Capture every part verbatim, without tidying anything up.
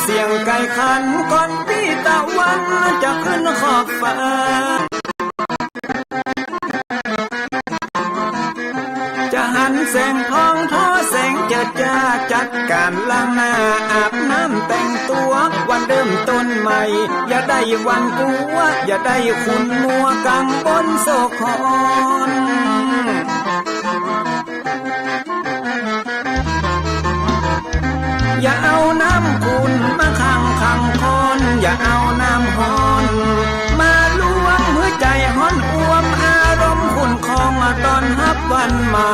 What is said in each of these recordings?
เสียงไก่ขันก่อนปี้ตะวันจะขึ้นขอบฟ้า จะหันแสงทองทอแสงเจิดจ้า จัดก๋านล้างหน้าอาบน้ำแต่งตั๋ว วันเริ่มต้นใหม่ อย่าได้หวาดกลัว อย่าได้ขุ่นมัวกังวลโศกหอน อย่าเอาน้ำขุ่นมาขังขังคอน อย่าเอาน้ำฮ้อนมาลวง หื้อใจ๋ฮ้อนอ่วม อารมณ์ขุ่นคอง ต้อนฮับวันใหม่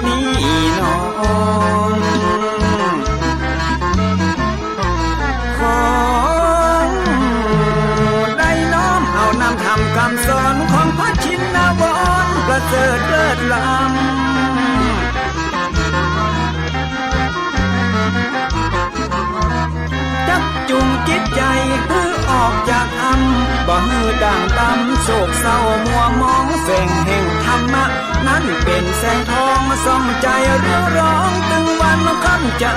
นี้นอ ขอได้น้อมเอานำธรรมกำสอนของพระชินวรประเสริฐเลิศล้ำ จักจุงจิตใจ๋หื้อออกจากถ้ำ บ่หื้อด่างดำโศกเศร้ามัวหมอง แสงแห่งธรรมะนั้นเป๋นแสงทองส่องใจ๋เรืองรองตึงวันค่ำเจ๊า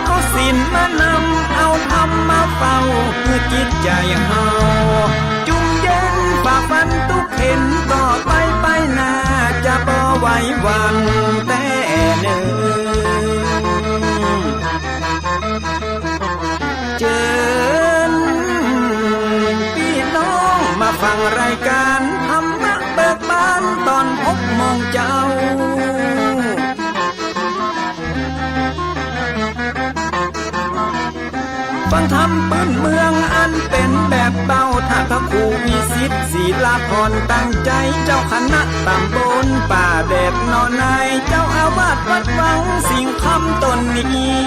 เอาศีลมานำ เอาธรรมมาเฝ้า หื้อจิตใจ๋เฮาจุ่มเย็น ฝ่าฟันตุ๊กเข็ญ ต่อไปไปหน้าจะบ่ไหวหวั่นแต๊เน่อ เจิญปี้น้องมาฟังรายก๋านธรรมะเบิกบานต๋อนหกโมงเจ๊า ฟังธรรมปื้นเมืองอันเป๋นแบบเบา ถ้าพระครูวิสิทธิ์ ศิลาพร ตั้งใจ๋ เจ้าคณะต๋ำบลป่าแดดหนอใน เจ้าอาวาสวัดวังสิงห์คำต๋นนี้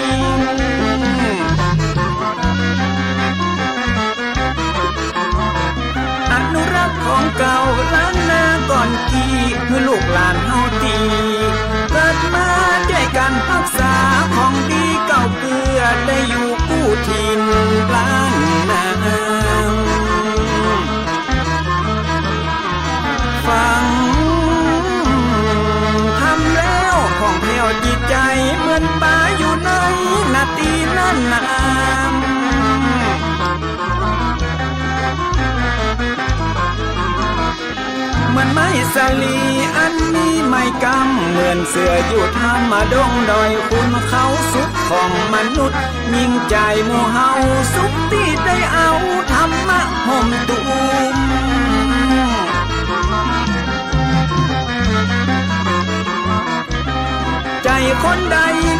อนุรักษ์ของเก่าล้านนาก่อนกี้ หื้อลูกหลานเฮาตี้เกิดมา จ้วยกั๋นฮักษาของดีเก่าเกื้อ ได้อยู่กู้ถิ่นล้านนา ฟังธรรมแล้วผ่องแผ้วจิตใจ๋ เหมือนป๋าอยู่ในนาตี้นั้นนา เหมือนไม้สาลีอันมีไม้กำ เหมือนเสื้ออยู่ถ้ำดงดอยขุนเขา สุขของมนุษย์ยิ่งใจ๋หมู่เฮา สุขตี้ได้เอาธรรมะห่มตุ้ม ใจ๋คนใด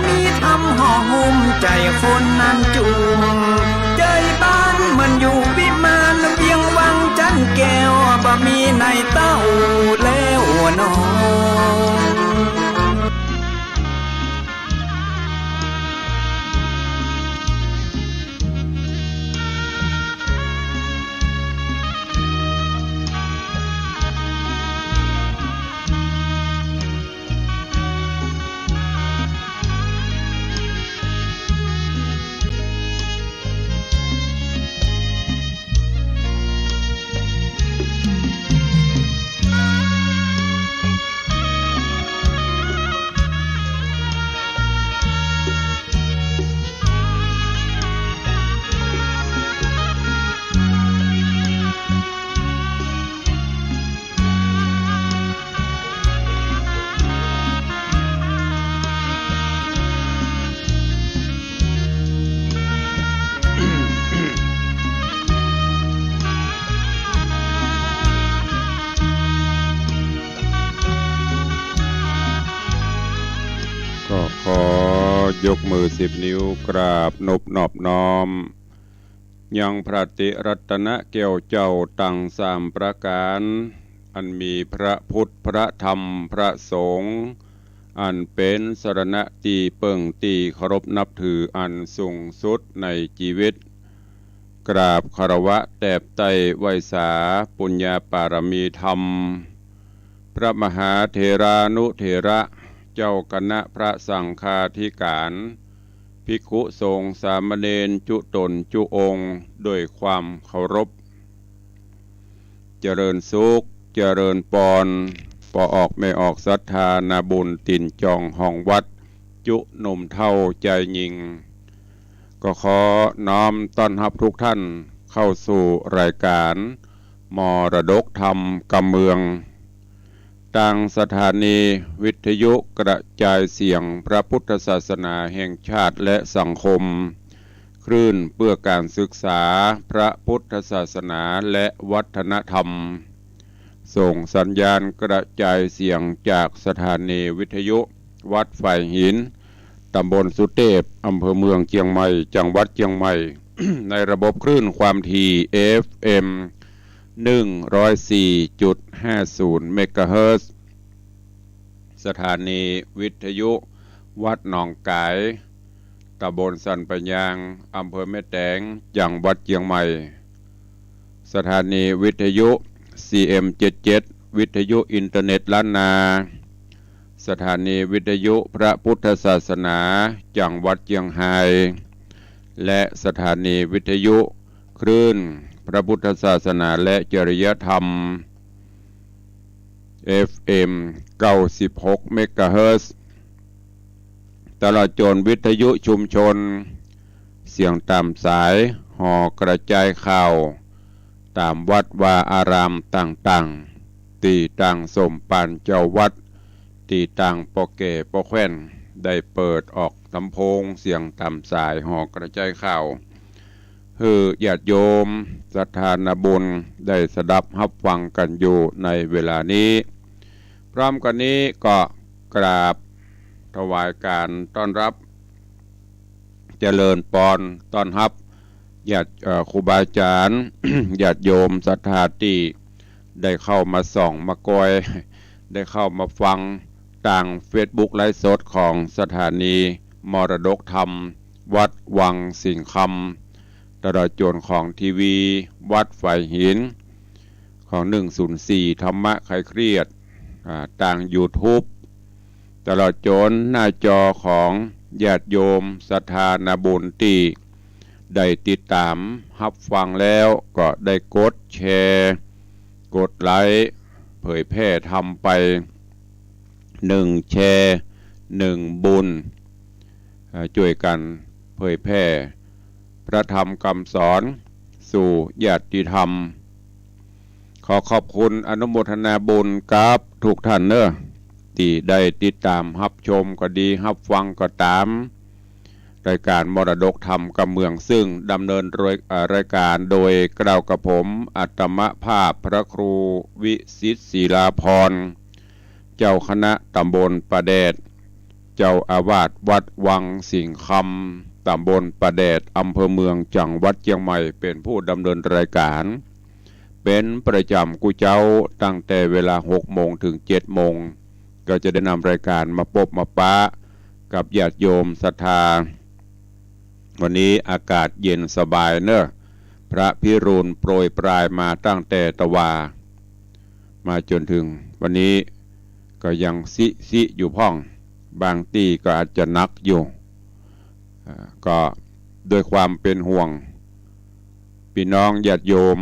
มีธรรมห่อหุ้ม ใจ๋คนนั้นจุ่ม ใจ๋บ้านเหมือนอยู่วิมาน เวียงวังจันแก้ว บ่มีในเต้าแล้วนอ ก็ขอยกมือสิบนิ้วกราบนบนอบน้อม ยังพระติรัตนแก้วเจ้าตังสามประก๋าน อันมีพระพุทธ พระธรรม พระสงฆ์ อันเป๋นสรณะตี้เปิ้งตี้เคารพนับถืออันสูงสุดในจีวิต กราบคารวะแตบไต้ไหว้สาปุญญาปารมีธรรม พระมหาเถรานุเถระ เจ้าคณะพระสังฆาธิการ ภิกขุสงฆ์สามเณรจุ๊ต๋นจุ๊องค์ ด้วยความเคารพ เจริญสุข เจริญปอน ป้อออกแม่ออกศรัทธานาบุญตี๋นจองห้องวัด จุหนุ่มเฒ่าจายญิง ก็ขอน้อมต้อนฮับทุกท่านเข้าสู่รายก๋านมรดกธรรมกำเมือง ตางสถานีวิทยุกระจายเสียงพระพุทธศาสนาแห่งชาติและสังคม คลื่นเพื่อการศึกษาพระพุทธศาสนาและวัฒนธรรม ส่งสัญญาณกระจายเสียงจากสถานีวิทยุวัดฝายหิน ตำบลสุเตพ อำเภอเมืองเจียงใหม่ จังหวัดเจียงใหม่ ในระบบคลื่นความถี่ เอฟเอ็ม หนึ่งร้อยสี่จุดห้าศูนย์ เมกะเฮิรตซ์ สถานีวิทยุวัดหนองกาย ตำบลสันป่ายยาง อำเภอแม่แตง จังหวัดเจียงใหม่ สถานีวิทยุ ซีเอ็มเจ็ดเจ็ด วิทยุอินเทอร์เน็ตล้านนา สถานีวิทยุพระพุทธศาสนา จังหวัดเจียงฮาย และสถานีวิทยุคลื่นพระพุทธศาสนาและจริยธรรม เอฟเอ็ม เก้าสิบหก เมกะเฮิรตซ์ ตลอดจ๋นวิทยุชุมชน เสียงต๋ามสาย ห่อกระจายข่าว ต๋ามวัดวาอารามต่างๆ ตี้ตางสมภารเจ้าวัด ตี้ตางป้อแก่ป้อแคว่น ได้เปิดออกลำโพงเสียงต๋ามสาย ห่อกระจายข่าว หื้อญาติโยมศรัทธานาบุญได้สดับฮับฟังกั๋นอยู่ในเวลานี้ พร้อมกั๋นนี้ก็กราบถวายก๋านต้อนฮับ เจริญปอนต้อนฮับ ญาติ เอ่อ ครูบาอาจ๋ารย์ ญาติโยมศรัทธาตี้ได้เข้ามาส่องมากอย ได้เข้ามาฟังตางเฟซบุ๊กไลฟ์สดของสถานีมรดกธรรมวัดวังสิงห์คำ ตลอดจ๋นของทีวีวัดฝายหิน ของหนึ่งศูนย์สี่ธรรมะคลายเครียด อ่า ตางยูทูบ ตลอดจ๋นหน้าจอของญาติโยมศรัทธานาบุญตี้ได้ติดต๋ามฮับฟังแล้วก็ได้กดแชร์ กดไลก์ เผยแพร่ทำไป หนึ่งแชร์ หนึ่งบุญ เอ่อ จ้วยกั๋นเผยแพร่พระธรรมกำสอนสู่ญาติธรรม ขอขอบคุณอนุโมทนาบุญกับทุกท่านเนาะ ตี้ได้ติดต๋ามฮับชมก็ดี ฮับฟังก็ต๋าม รายก๋านมรดกธรรมกำเมือง ซึ่งดำเนินโดย เอ่อ รายก๋านโดยเกล้ากระผมอาตมาภาพพระครูวิสิทธิ์ศิลาภรณ์ เจ้าคณะตำบลป่าแดด เจ้าอาวาสวัดวังสิงห์คำ ตำบลป่าแดด อำเภอเมือง จังหวัดเจียงใหม่ เป๋นผู้ดำเนินรายก๋าน เป๋นประจ๋ำกู้เจ๊า ตั้งแต่เวลาหกโมงเถิงเจ็ดโมง ก็จะได้นำรายก๋านมาปบมาปะกับญาติโยมศรัทธา วันนี้อากาศเย็นสบายเนาะ พระพิรุณโปรยปรายมาตั้งแต่ตะวา มาจ๋นเถิงวันนี้ก็ยังซิๆ อยู่พ่อง บางตี้ก็อาจจะหนักอยู่ อ่า ก็ด้วยความเป๋นห่วง ปี้น้องญาติโยม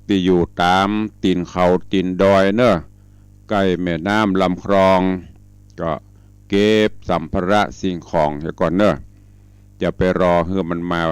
ตี้อยู่ต๋ามตี๋นเขาตี๋นดอยเนาะ ใก้แม่น้ำลำคลอง ก็เก็บสัมภาระสิ่งของเหียก่อนเนาะ จะไปรอหื้อมันมา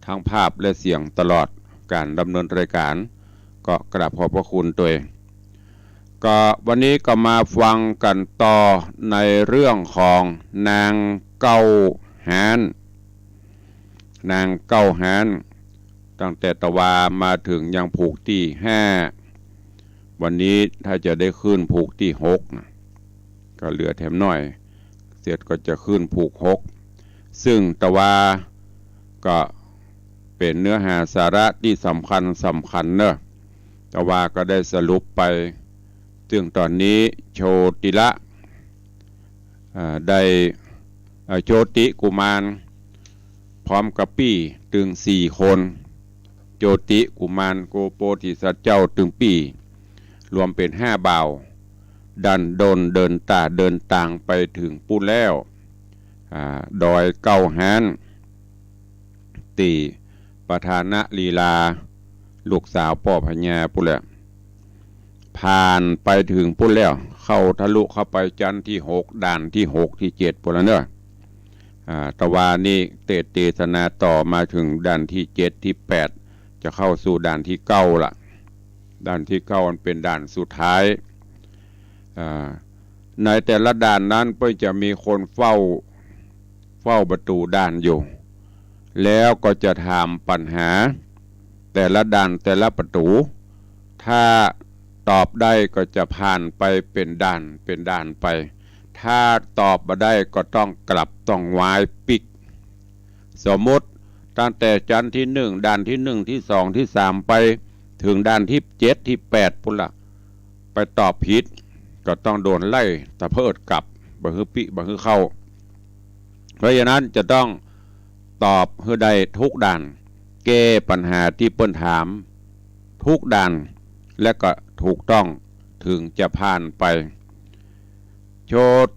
ทั้งภาพและเสียงตลอดก๋านดำเนินรายก๋าน ก็กราบขอบพระคุณตวย ก็วันนี้ก็มาฟังกั๋นต่อในเรื่องของนางเก๊าฮ้าน นางเก๊าฮ้าน ตั้งแต่ตะวามาเถิงยังผูกตี้ห้า วันนี้ถ้าจะได้ขึ้นผูกตี้หกนะ ก็เหลือแถมหน้อย เสร็จก็จะขึ้นผูกหก ซึ่งตะวาก็ เป๋นเนื้อหาสาระตี้สำคัญสำคัญเนาะ แต่ว่าก็ได้สรุปไป ซึ่งต๋อนนี้โชติละ อ่า ได้ อ่า โชติกุมาร พร้อมกับปี้ตึงสี่คน โชติกุมาร โกโปธิสัตว์เจ้าตึงปี้ รวมเป๋นห้าบ่าว ดันด้นเดินต๋าเดินตางไปเถิงปู๊นแล้ว อ่า ดอยเก๊าฮ้าน ตี้ประธานลีลา ลูกสาวป้อพญาปู๊นแหละ ผ่านไปเถิงปู๊นแล้ว เข้าทะลุเข้าไปจั๊นตี้หก ด่านตี้หกตี้เจ็ดปู๊นแล้วเนาะ อ่า ตะวานี้เตสน์เตสนาต่อมาเถิงด่านตี้เจ็ดตี้แปด จะเข้าสู่ด่านตี้เก้าละ ด่านตี้เก้ามันเป๋นด่านสุดท้าย อ่า ในแต่ละด่านนั้นเปิ้นจะมีคนเฝ้า เฝ้าประตู๋ด่านอยู่ แล้วก็จะถามปัญหา แต่ละด่านแต่ละประตู๋ ถ้าตอบได้ก็จะผ่านไปเป๋นด่านเป๋นด่านไป ถ้าตอบบ่ได้ก็ต้องกลับต้องว้ายปิ๊ก สมมุติตั้งแต่จั๊นตี้หนึ่ง ด่านตี้หนึ่ง ตี้สอง ตี้สาม ไปเถิงด่านตี้เจ็ด ตี้แปดปู๊นละ ไปตอบผิด ก็ต้องโดนไล่ตะเพิดกลับ บ่หื้อปิ๊ก บ่หื้อเข้า เพราะฉะนั้นจะต้องตอบหื้อได้ทุกด่าน แก้ปัญหาตี้เปิ้นถามทุกด่าน และก็ถูกต้องเถิงจะผ่านไป โช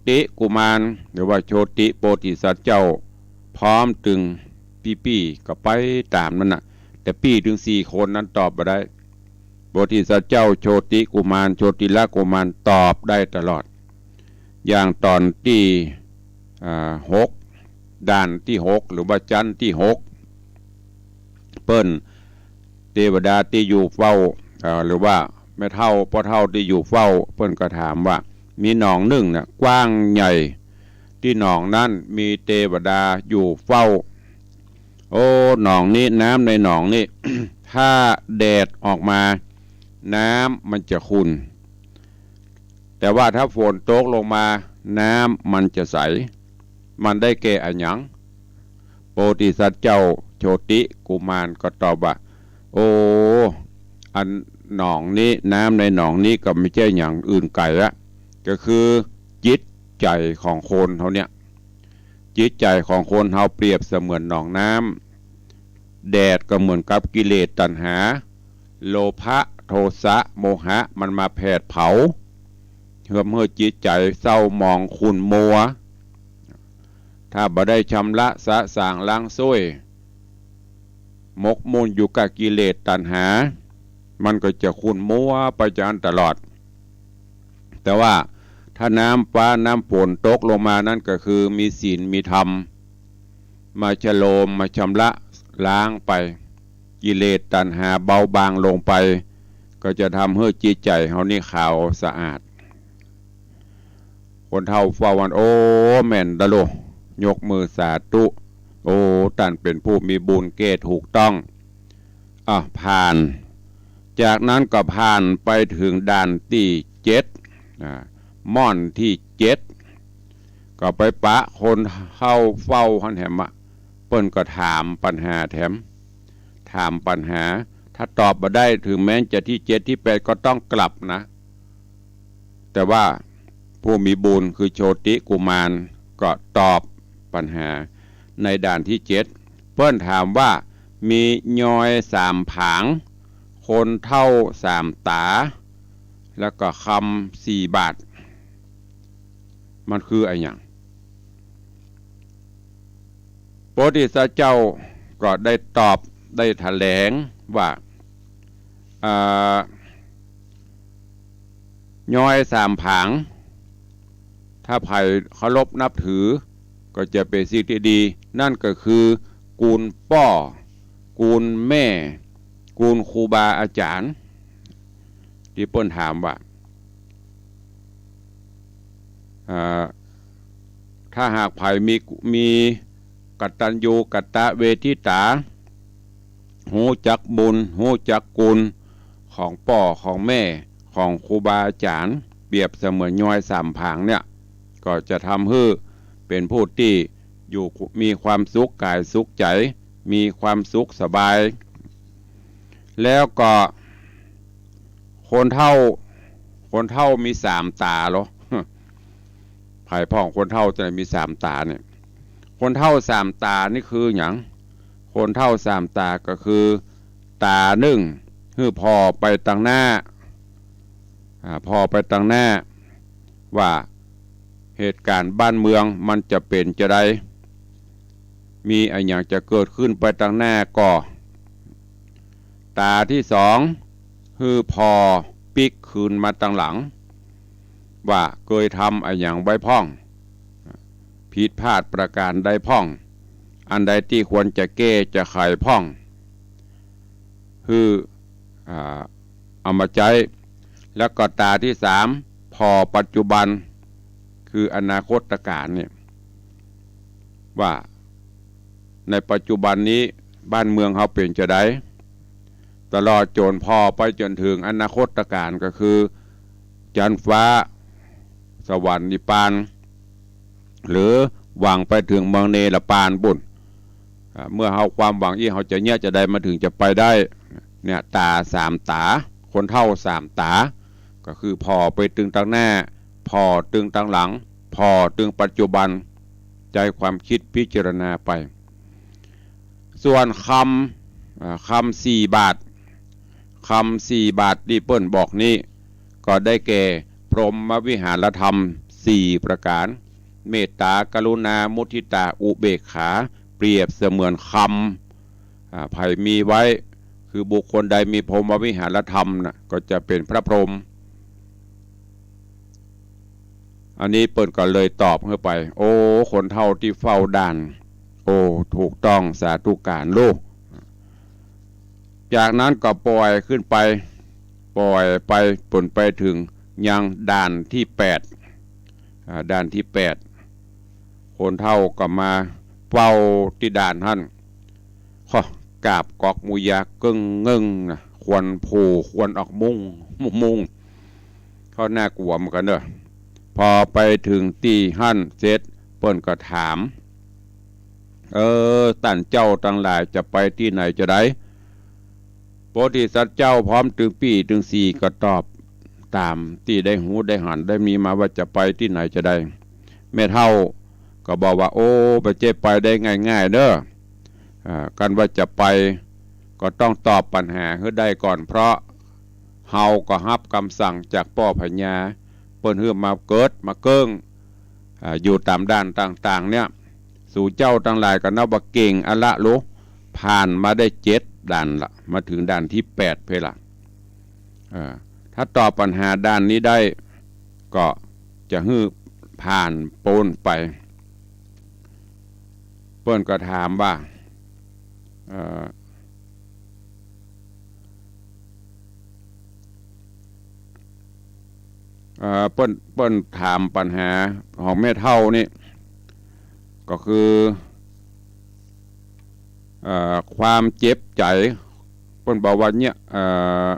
ติกุมาร หรือว่าโชติโปธิสัตว์เจ้า พร้อมตึงปี้ๆ ก็ไปต๋ามนั้นน่ะ แต่ปี้ตึงสี่คนนั้นตอบบ่ได้ โปธิสัตว์เจ้า โชติกุมาร โชติละกุมารตอบได้ตลอด อย่างต๋อนตี้ อ่า หก ด่านตี้หก หรือว่าจั๊นตี้หก เปิ้น เตวดาตี้อยู่เฝ้า เอ่อ หรือว่าแม่เฒ่าป้อเฒ่าตี้อยู่เฝ้า เปิ้นก็ถามว่า มีหนองนึ่งน่ะ กว้างใหญ่ ตี้หนองนั้นมีเตวดาอยู่เฝ้า โอ้ หนองนี้ น้ำในหนองนี้ ถ้าแดดออกมา น้ำมันจะขุ่น แต่ว่าถ้าฝนตกลงมา น้ำมันจะใส มันได้แก่อะหยัง โปธิสัตว์เจ้าโชติกุมารก็ตอบว่า โอ้ อันหนองนี้ น้ำในหนองนี้ก็บ่ใจ้หยังอื่นไกลละ ก็คือจิตใจ๋ของคนเฮาเนี่ย จิตใจ๋ของคนเฮาเปรียบเสมือนหนองน้ำ แดดก็เหมือนกับกิเลสตัณหา โลภะ โทสะ โมหะ มันมาแผดเผา เหื่อมหื้อจิตใจ๋เศร้าหมองขุ่นมัว ถ้าบ่ได้ชำระสะสางล้างส้วย หมกมุ่นอยู่กับกิเลสตัณหา มันก็จะขุ่นมัวไปอย่างนั้นตลอด แต่ว่าถ้าน้ำฟ้าน้ำฝนตกลงมานั้นก็คือมีศีลมีธรรม มาชโลม มาชำระล้างไป กิเลสตัณหาเบาบางลงไป ก็จะทำหื้อจิตใจ๋เฮานี่ขาวสะอาด คนเฒ่าเฝ้าอัน โอ้ แม่นตะโล ยกมือสาธุ โอ้ ต้านเป๋นผู้มีบุญแก้ถูกต้อง อ่ะ ผ่าน จากนั้นก็ผ่านไปเถิงด่านตี้เจ็ด อ่า ม่อนตี้เจ็ด ก็ไปปะคนเฒ่าเฝ้าหั้นแหมอะ เปิ้นก็ถามปัญหาแถม ถามปัญหา ถ้าตอบบ่ได้ เถิงแม้นจะตี้เจ็ดตี้แปดก็ต้องกลับนะ แต่ว่าผู้มีบุญคือโชติกุมารก็ตอบปัญหาในด่านตี้เจ็ด เปิ้นถามว่ามียอยสามผาง คนเฒ่าสามต๋า แล้วก็คำสี่บาท มันคืออะหยัง โพธิสัตว์เจ้าก็ได้ตอบ ได้แถลงว่า อ่า ยอยสามผาง ถ้าใผเคารพนับถือ ก็จะเป๋นสิ่งตี้ดี นั่นก็คือ กูลป้อ กูลแม่ กูลครูบาอาจ๋ารย์ ตี้เปิ้นถามว่า อ่า ถ้าหากใผมี มีกตัญญูกตเวทิตา ฮู้จักบุญ ฮู้จักกูลของป้อของแม่ ของครูบาอาจ๋ารย์ เปรียบเสมือนยอยสามผางเนี่ย ก็จะทำหื้อเป๋นผู้ตี้อยู่มีความสุขก๋ายสุขใจ๋ มีความสุขสบาย แล้วก็คนเฒ่า คนเฒ่ามีสามต๋าเหรอ ใผพ่องคนเฒ่าจะมีสามต๋าเนี่ย คนเฒ่าสามต๋านี่คือหยัง คนเฒ่าสามต๋าก็คือ ต๋านึ่ง หื้อผ่อไปตังหน้า อ่า ผ่อไปตังหน้า ว่าเหตุก๋ารณ์บ้านเมืองมันจะเป๋นจาใด มีอะหยังจะเกิดขึ้นไปตังหน้าก่อ ต๋าตี้สอง หื้อผ่อปิ๊กคืนมาตังหลัง ว่าเกยทำอะหยังไว้พ่อง ผิดพลาดประก๋ารใดพ่อง อันใดตี้ควรจะแก้จะไขพ่อง หื้อ อ่า เอามาใจ๊ แล้วก็ต๋าตี้สาม ผ่อปัจจุบัน คืออนาคตก๋ารณ์เนี่ย ว่าในปัจจุบันนี้บ้านเมืองเฮาเป๋นจาใด ตลอดจ๋นผ่อไปจ๋นเถิงอนาคตก๋ารณ์ ก็คือจั๊นฟ้า สวรรค์นิพพาน หรือหวังไปเถิงเมืองเนรปานปู๊น อ่า เมื่อเฮาความหวังอี้เฮาจะเยียะจาใดมันเถิงจะไปได้ เนี่ย ต๋าสามต๋า คนเฒ่าสามต๋า ก็คือผ่อไปตึงตังหน้า ผ่อตึงตังหลัง ผ่อตึงปัจจุบัน ใจ๊ความกึ๊ดพิจารณาไป ส่วนกำ อ่า กำสี่บาท กำสี่บาทตี้เปิ้นบอกนี้ ก็ได้แก่พรหมวิหารธรรมสี่ประก๋าร เมตต๋า กรุณา มุทิตา อุเบกขา เปรียบเสมือนกำ อ่า ใผมีไว้ คือบุคคลใดมีพรหมวิหารธรรมน่ะ ก็จะเป๋นพระพรหม อันนี้เปิ้นก็เลยตอบหื้อไป โอ้ คนเฒ่าตี้เฝ้าด่าน โอ้ ถูกต้อง สาธุก๋านลูก จากนั้นก็ป่อยขึ้นไป ป่อยไป ป๋นไปเถิงยังด่านตี้แปด อ่า ด่านตี้แปด คนเฒ่าก็มาเฝ้าตี้ด่านหั้น ข้อ กาบกอกมูยาเกิ่งเงิ่งนะ ควันโผ ควันออกมุ่ง มุ่ง ข้อ น่ากลัวเหมือนกั๋นเนาะ ผ่อไปเถิงตี้หั้นเสร็จ เปิ้นก็ถาม เออ ต้านเจ้าตังหลายจะไปตี้ไหนจาใด โพธิสัตว์เจ้าพร้อมตึงปี้ตึงสี่ก็ตอบต๋ามตี้ได้ฮู้ได้หันได้มีมาว่าจะไปตี้ไหนจาใด แม่เฒ่าก็บอกว่า โอ้ บ่ใจ้ไปได้ง่ายๆ เน่อ อ่า กันว่าจะไปก็ต้องตอบปัญหาหื้อได้ก่อน เพราะเฮาก็ฮับกำสั่งจากป้อพญา เปิ้นหื้อมาเกิดมาเกิ่ง อ่า อยู่ต๋ามด่านต่างๆ เนี่ย สูเจ้าตังหลายก็นับว่าเก่งอะละลุ ผ่านมาได้เจ็ดด่านละ มาเถิงด่านตี้แปดเพ่นละ เอ่อ ถ้าตอบปัญหาด่านนี้ได้ ก็จะหื้อผ่านป๊นไป เปิ้นก็ถามว่า เอ่อ เอ่อ เปิ้น เปิ้นถามปัญหาของแม่เฒ่านี่ ก็คือ เอ่อ ความเจ็บใจ๋ เปิ้นบอกว่าเนี่ย เอ่อ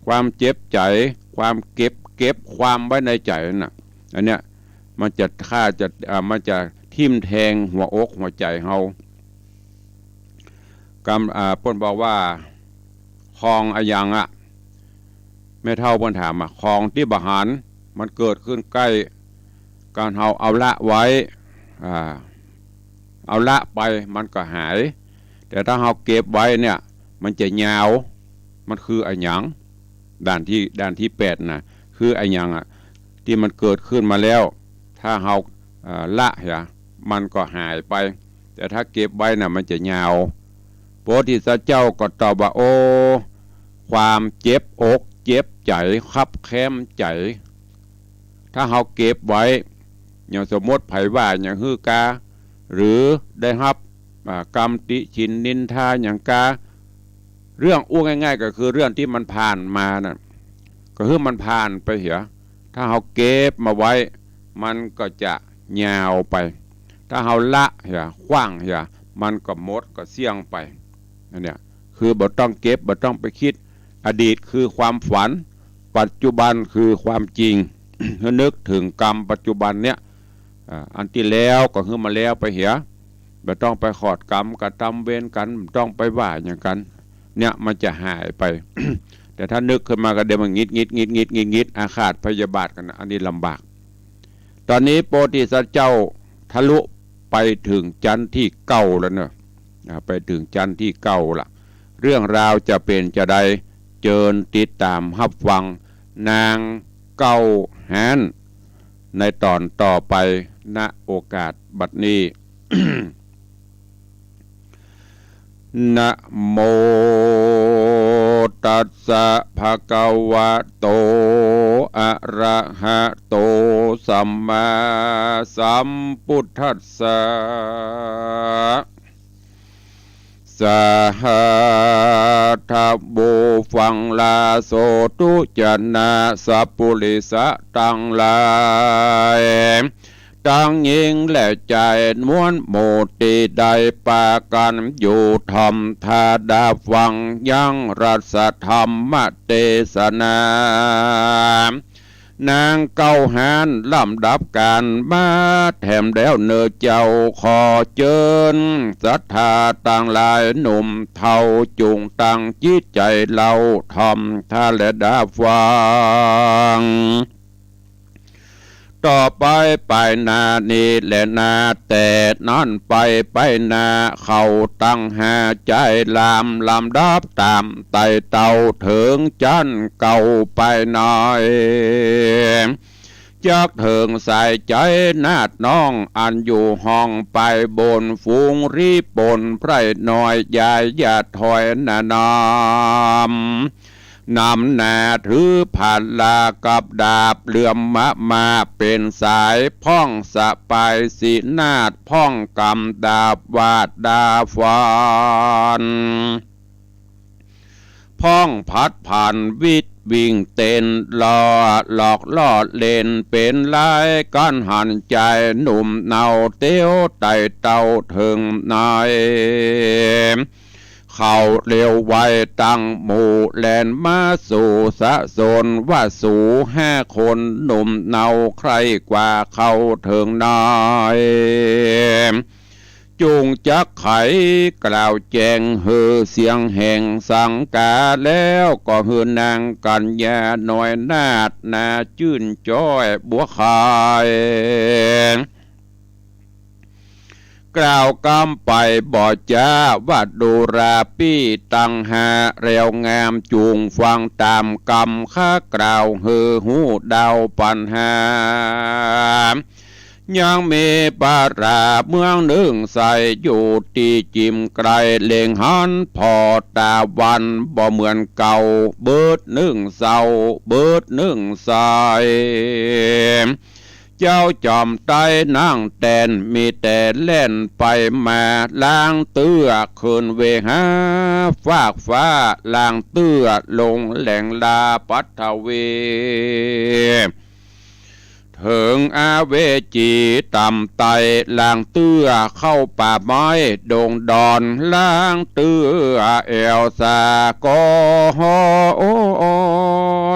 ความเจ็บใจ๋ ความเก็บ เก็บความไว้ในใจ๋นั่นน่ะ อันเนี้ย มันจะฆ่า จะ อ่า มันจะทิ่มแทงหัวอกหัวใจ๋เฮา กำ อ่า เปิ้นบอกว่า ของอะหยังอะ แม่เฒ่าเปิ้นถามอะ ของตี้บ่หัน มันเกิดขึ้นใก้ การเฮาเอาละไว้ อ่า เอาละไปมันก็หาย แต่ถ้าเฮาเก็บไว้เนี่ย มันจะยาว มันคืออะหยัง ด่านตี้ ด่านตี้แปดน่ะ คืออะหยังอะ ตี้มันเกิดขึ้นมาแล้ว ถ้าเฮา เอ่อ ละเหีย มันก็หายไป แต่ถ้าเก็บไว้น่ะ มันจะยาว โพธิสัตว์เจ้าก็ตอบว่า โอ้ ความเจ็บอกเจ็บใจ๋ คับแค้นใจ๋ ถ้าเฮาเก็บไว้ อย่างสมมติใผว่าหยังหื้อกา หรือได้ฮับ อ่า กำติฉินนินทาหยังกา เรื่องอู้ง่ายๆ ก็คือเรื่องตี้มันผ่านมาน่ะ ก็หื้อมันผ่านไปเหีย ถ้าเฮาเก็บมาไว้ มันก็จะยาวไป ถ้าเฮาละเหีย ขว้างเหีย มันก็หมด ก็เสี้ยงไป อันเนี้ย คือบ่ต้องเก็บ บ่ต้องไปกึ๊ด อดีตคือความฝัน ปัจจุบันคือความจริง นึกเถิงกรรมปัจจุบันเนี่ย อ่า อันตี้แล้วก็หื้อมันแล้วไปเหีย บ่ต้องไปขอดกรรมกระตำเวรกั๋น บ่ต้องไปว่าหยังกั๋น เนี่ยมันจะหายไป แต่ถ้านึกขึ้นมาก็เดี๋ยวมันหงุดหงิด หงุดหงิด หงุดหงิด อาฆาตพยาบาทกั๋นนะ อันนี้ลำบาก ต๋อนนี้โพธิสัตว์เจ้าทะลุไปเถิงจั๊นตี้เก้าแล้วเนาะ อ่า ไปเถิงจั๊นตี้เก้าละ เรื่องราวจะเป๋นจาใด เจิญติดต๋ามฮับฟัง นางเก้าฮ้าน ในต๋อนต่อไป ณ โอกาสบัดนี้ นะโม ตัสสะ ภะคะวะโต อะระหะโต สัมมาสัมพุทธัสสะ สาธุ ฟังลาโสธุ จะนะ สัปปุริสะตังหลาย ตังญิงและจายมวลหมู่ตี้ได้ปากั๋นอยู่ถ่อมถ้าดาฟัง ยังรัสธรรมเตสนา นางเก้าฮ้านลำดับกั๋นมาแถมแล้วเน่อเจ้า ขอเจิญศรัทธาตังหลายหนุ่มเฒ่า จุ่งตั้งจิตใจ๋เล่าถ่อมถ้าและดาฟัง ต่อไปไปหน้านี้แลนา แต่นั้นไปไปหน้า เขาตังห้าจายลำ ลำดับต๋ามไต่เต้าเถิงจั๊นเก้าไปหน้อย จักเถิงสายใจ๋นาฏน้อง อันอยู่ห้องไปบน ฝูงรีปนไพร่น้อย ยายอย่าถอยหน้าน้อม นำหน้าถือผาลากับดาบ เหลื่อมมะมาเป๋นสาย พ่องสะปายสีนาฏ พ่องกำดาบวาดดาฟัน พ่องผัดผันวิดวิ่งเต้น ล้อหลอกล้อเล่นเป๋นลาย กั๋นหันจายหนุ่มเนา เตียวไต่เต้าเถิงหน้อย เขาเร็วไวตังหมู่ แล่นมาสู่สะสน ว่าสูห้าคนหนุ่มเนา ใคร่กว่าเข้าเถิงหน้อย จุ่งจักไขกล่าวแจ้ง หื้อเสียงแห่งสังกา แล้วก็หื้อนางกัญญาน้อยนาฏ นาจื้นจ้อยบัวขาย กล่าวกำไปบ่จ๋า ว่าดูราปี้ตังห้า แล้วงามจุ่งฟังต๋ามกำข้ากล่าว หื้อฮู้ดาวปัญหา ยังมีปาราเมืองนึ่งใส อยู่ตี้จิมไกล เล็งหันผ่อต๋าวัน บ่เหมือนเก่า เบิดนึ่งเศร้า เบิดนึ่งใส เจ้าจอมไตรนั่งแตน มีแต่แล่นไปมา ลางเตื้อขึ้นเวหาฟากฟ้า ลางเตื้อลงแหล่งลาปัทวี เถิงอเวจีต่ำไต่ ลางเตื้อเข้าป่าไม้ดงดอน ลางเตื้อแอ่วสาก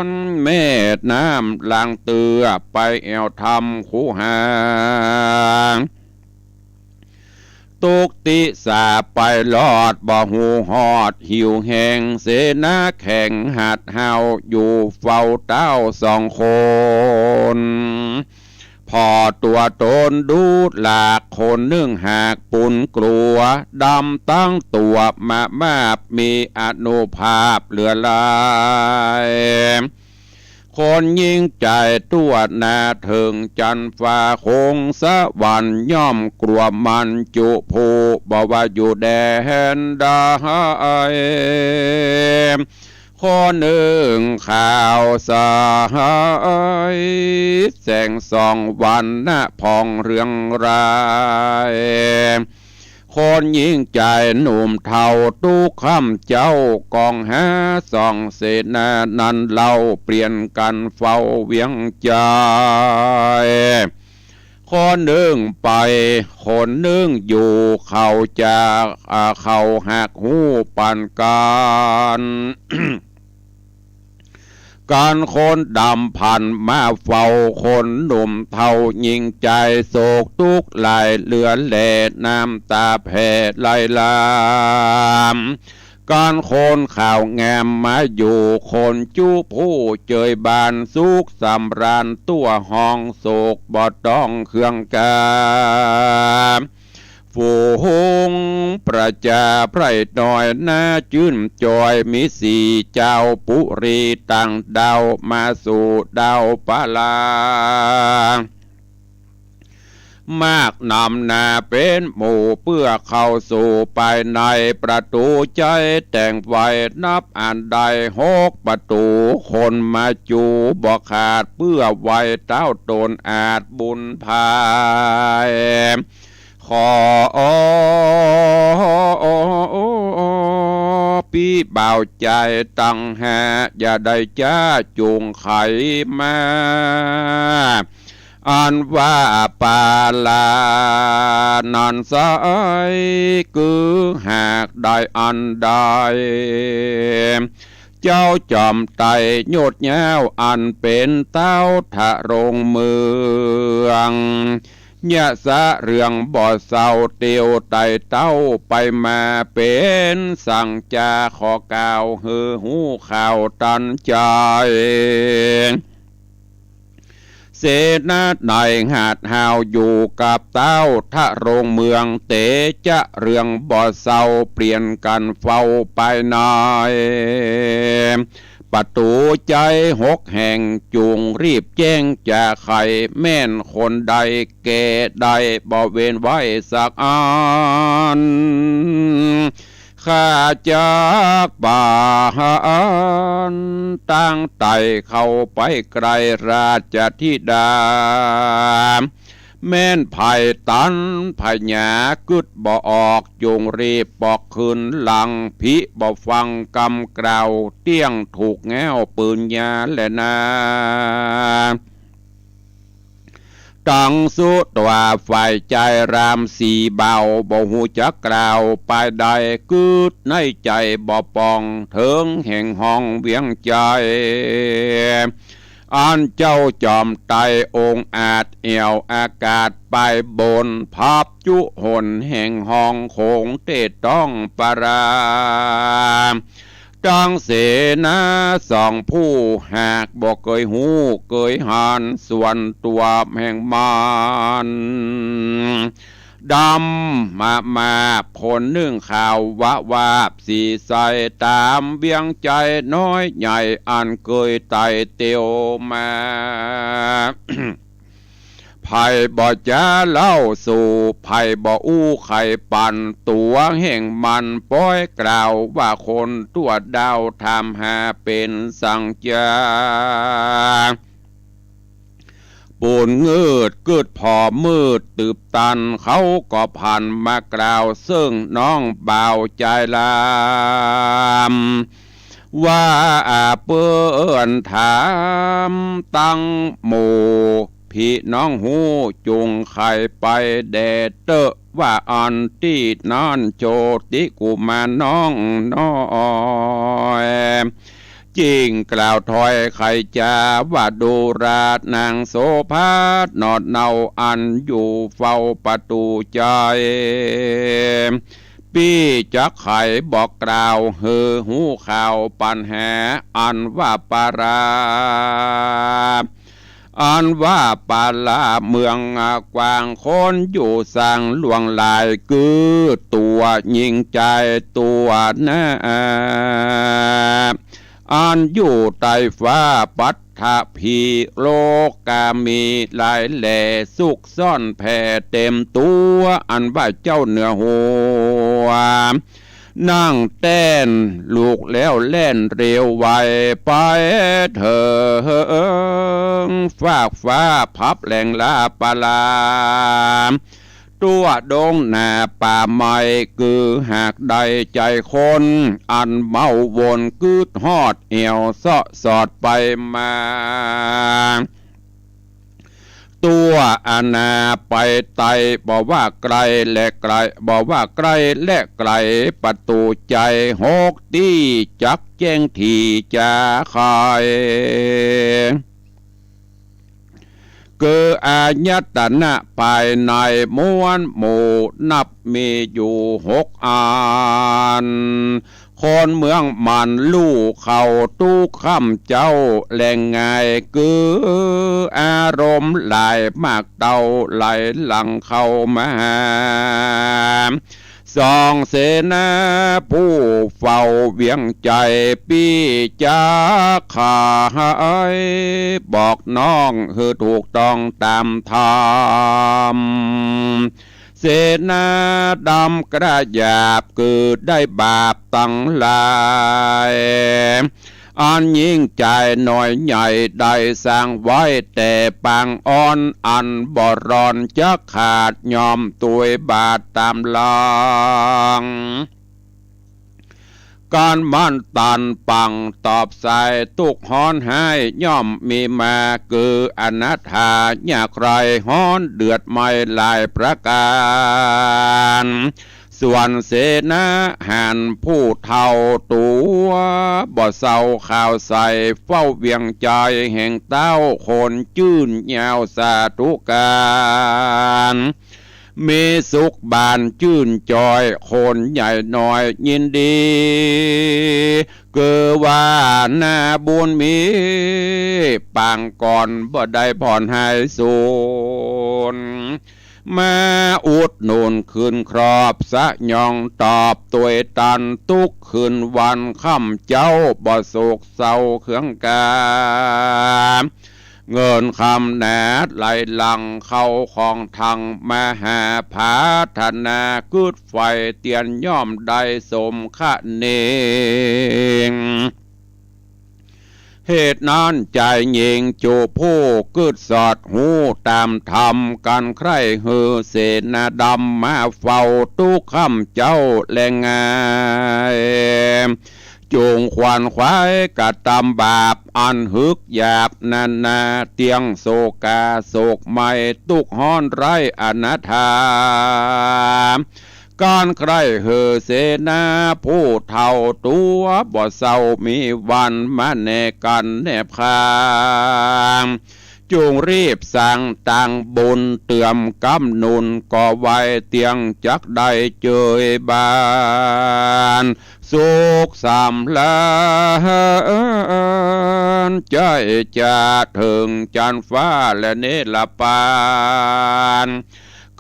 ร แม่น้ำลางเตื้อไปแอ่วถ้ำคูหา ตุกติสาไปรอดบ่ฮู้ฮอด หิวแฮงเสนาแข็งหัดห้าว อยู่เฝ้าเต้าสองคน ผ่อตั๋วต๋นดูหลาก คนนึ่งหากปูนกลัว ดำตังตั๋วมะมาบ มีอานุภาพเหลือหลาย คนยิ่งใจ๋ตั๋วหน้าเถิงจั๊นฟ้าคงสวรรค์ ย่อมกลัวมันจุผู้ บ่ว่าอยู่แดนใด คนนึ่งขาวใส แสงส่องวรรณะผ่องเรืองราย คนยิ่งใจ๋หนุ่มเฒ่าตุ๊กค่ำเจ๊า ก้องหาส่องเสนานั้นเล่า เปลี่ยนกั๋นเฝ้าเวียงใจ๋ คนนึ่งไป คนนึ่งอยู่ เขาจะ อ่า เขาหากฮู้ปันกั๋น กั๋นคนดำผ่านมาเฝ้า คนหนุ่มเฒ่าญิงใจ๋ โศกตุ๊กข์หลายเหลือแล น้ำต๋าแผ่ไหลหลาม กั๋นคนขาวงามมาอยู่ คนจุผู้เจยบาน สุขสำราญตั๋วห้อง โศกบ่ต้องเคืองกา ฝูงประจาไพร่น้อย น่าจื้นจอย มีสี่เจ้าปุรี ต่างด้าวมาสู่ด้าวปาลา มากนำหน้าเป๋นหมู่ เปื้อเข้าสู่ภายใน ประตู๋ใจ๋แต่งไว้นับอันได้ หกประตู๋ คนมาจูบ่ขาด เปื้อไหว้เต๊าต๋นอาจบุญผาย ขอปี้บ่าวใจ๋ตังห้า อย่าได้จ๊าจุ่งไขมา อันว่าปาลานั้นไส้ คือหากได้อันใด เจ้าจอมไตรยศยาว อันเป๋นเต๊าทะรงเมือง ยะสะเรื่องบ่เซา เตียวไต่เต้าไปมา เป๋นสังจา ขอกล่าวหื้อฮู้ข่าวตันใจ๋ เสนาในหาดฮาว อยู่กับเต๊าทะรงเมือง เตจะเรื่องบ่เซา เปลี่ยนกั๋นเฝ้าภายใน ประตู๋ใจ๋หกแห่ง จุ่งรีบแจ้งจาไข แม่นคนใดแก่ได้ บ่เว้นไว้สักอัน ข้าจักประหาร ตั้งไต่เข้าไปใก้ราชธิดา แม่นใผตันผญากึ๊ดบ่ออก จุ่งรีบปอกคืนหลัง ผิบ่ฟังกำกล่าว เตี้ยงถูกแง้วปืนยาแลนา ตังสุตวาฝ่ายจายรามสีบ่าว บ่ฮู้จักกล่าวปายใด กึ๊ดในใจ๋บ่ป่อง เถิงแห่งห้องเวียงใจ๋ อันเจ้าจอมไตรองค์อาจ แอ่วอากาศปายบน พับจุหนแห่งห้องโขงเตต้องปรา ตังเสนาสองผู้ หากบ่เกยฮู้เกยหัน ส่วนตั๋วแห่งมัน ดำมามาบ คนนึ่งขาววะวาบ สีใสต๋ามเวียงใจ๋ น้อยใหญ่อันเกยไต่เตียวมา ใผบ่จ๋าเล่าสู่ ใผบ่อู้ไขปัน ตั๋วแห่งมันป้อยกล่าวว่า คนตั๋วดาวถามหาเป๋นสังจา ปูนงืดกึ๊ดผ่อมืดตึบตัน เขาก็ผันมากล่าวเซิ่งน้องบ่าวจายราม ว่าเปิ้นถามตังหมู่ พี่น้องฮู้จุ่งไขไปแด่เต๊อะ ว่าอันตี้นั้นโชติกุมารน้องน้อย จิ่งกล่าวถ้อยไขจ๋าว่า ดูราษนางโสภาหนอดเนาอันอยู่เฝ้าประตู๋ใจ๋ ปี้จักไขบอกกล่าวหื้อฮู้ข่าวปัญหา อันว่าปารา อันว่าปาราเมืองกว้าง คนอยู่สร้างหลวงหลาย คือตั๋วญิงจายตั๋วนา อันอยู่ใต้ฟ้าปัตถภี โลกามีหลายแหล่ ซุกซ่อนแผ่เต็มตั๋ว อันว่าเจ้าเหนือหัว นั่งแต้นลุกแล้วแล่นเร็วไว ไปเถิงฟากฟ้าพับแหลงลาปารา ตั๋วดงนาป่าไม้ คือหากได้ใจ๋คน อันเมาวนกึ๊ดฮอดแอ่วเซาะสอดไปมา ตั๋วอาณาไปไต บ่ว่าไกลและไก๋ บ่ว่าไกลและไก๋ ประตู๋ใจ๋หกตี้ จักแจ้งถี่จาไข คืออายตนะภายในม้วนหมู่ นับมีอยู่หกอัน คนเมืองมันฮู้เข้าตุ๊กค่ำเจ๊าแลงไง คืออารมณ์หลายมากเต้าไหลหลั่งเข้ามาหา สองเสนาผู้เฝ้าเวียงใจ๋ ปี้จ๋า ข้าหายบอกน้องหื้อถูกต้องต๋ามธรรม เสนาดำกระหยาบ คือได้บาปตังหลาย อันยิ่งใจ๋น้อยใหญ่ได้สร้างไว้แต่ปางอ้อน อันบ่ร่อนจักขาด ย่อมตวยบาปต๋ามหลัง ก๋านมั่นตันปังตอบใส่ ตุ๊กฮ้อนฮ้ายย่อมมีมา คืออนาถา ยากไร้ฮ้อนเดือดไหม้หลายประก๋าน ส่วนเสนาหารผู้เฒ่าตั๋วบ่เศร้าข่าวใส เฝ้าเวียงใจ๋แห่งเต้าคนจื้นยาวสาธุก๋าน มีสุขบานจื้นจอย คนใหญ่น้อยยินดี คือว่านาบุญมี ปางก่อนบ่ได้ผ่อนหายสูญ มาอุดหนุนคืนครอบ สยองตอบตวยตัน ตุ๊กคืนวันค่ำเจ๊า บ่โศกเศร้าเคืองกา เงินคำหนาไหลหลั่งเข้าของทัง มหาปรารถนากึ๊ดใฝ่เตียน ย่อมได้สมคะเนง เหตุนั้นใจ๋หญิงจุผู้กึ๊ดสอดฮู้ต๋ามธรรม ก๋านใคร่หื้อเสนาดำมาเฝ้าตุ๊กค่ำเจ๊าแลงไง จุ่งขวนขวายกระตำบาป อันหึกหยาบนานา เตี้ยงโศกาโศกไหม้ ตุ๊กฮ้อนไร้อนาถา ก๋านใคร่หื้อเสนาผู้เฒ่าตั๋ว บ่เศร้ามีวันมาแน่กั๋นแนบข้าง จุ่งรีบสร้างตางบุญเติมกำหนุน ก่อไว้เตี้ยงจักได้เจยบาน สุขสำราญใจ๋จะเถิงจันทร์ฟ้าและเนรปาน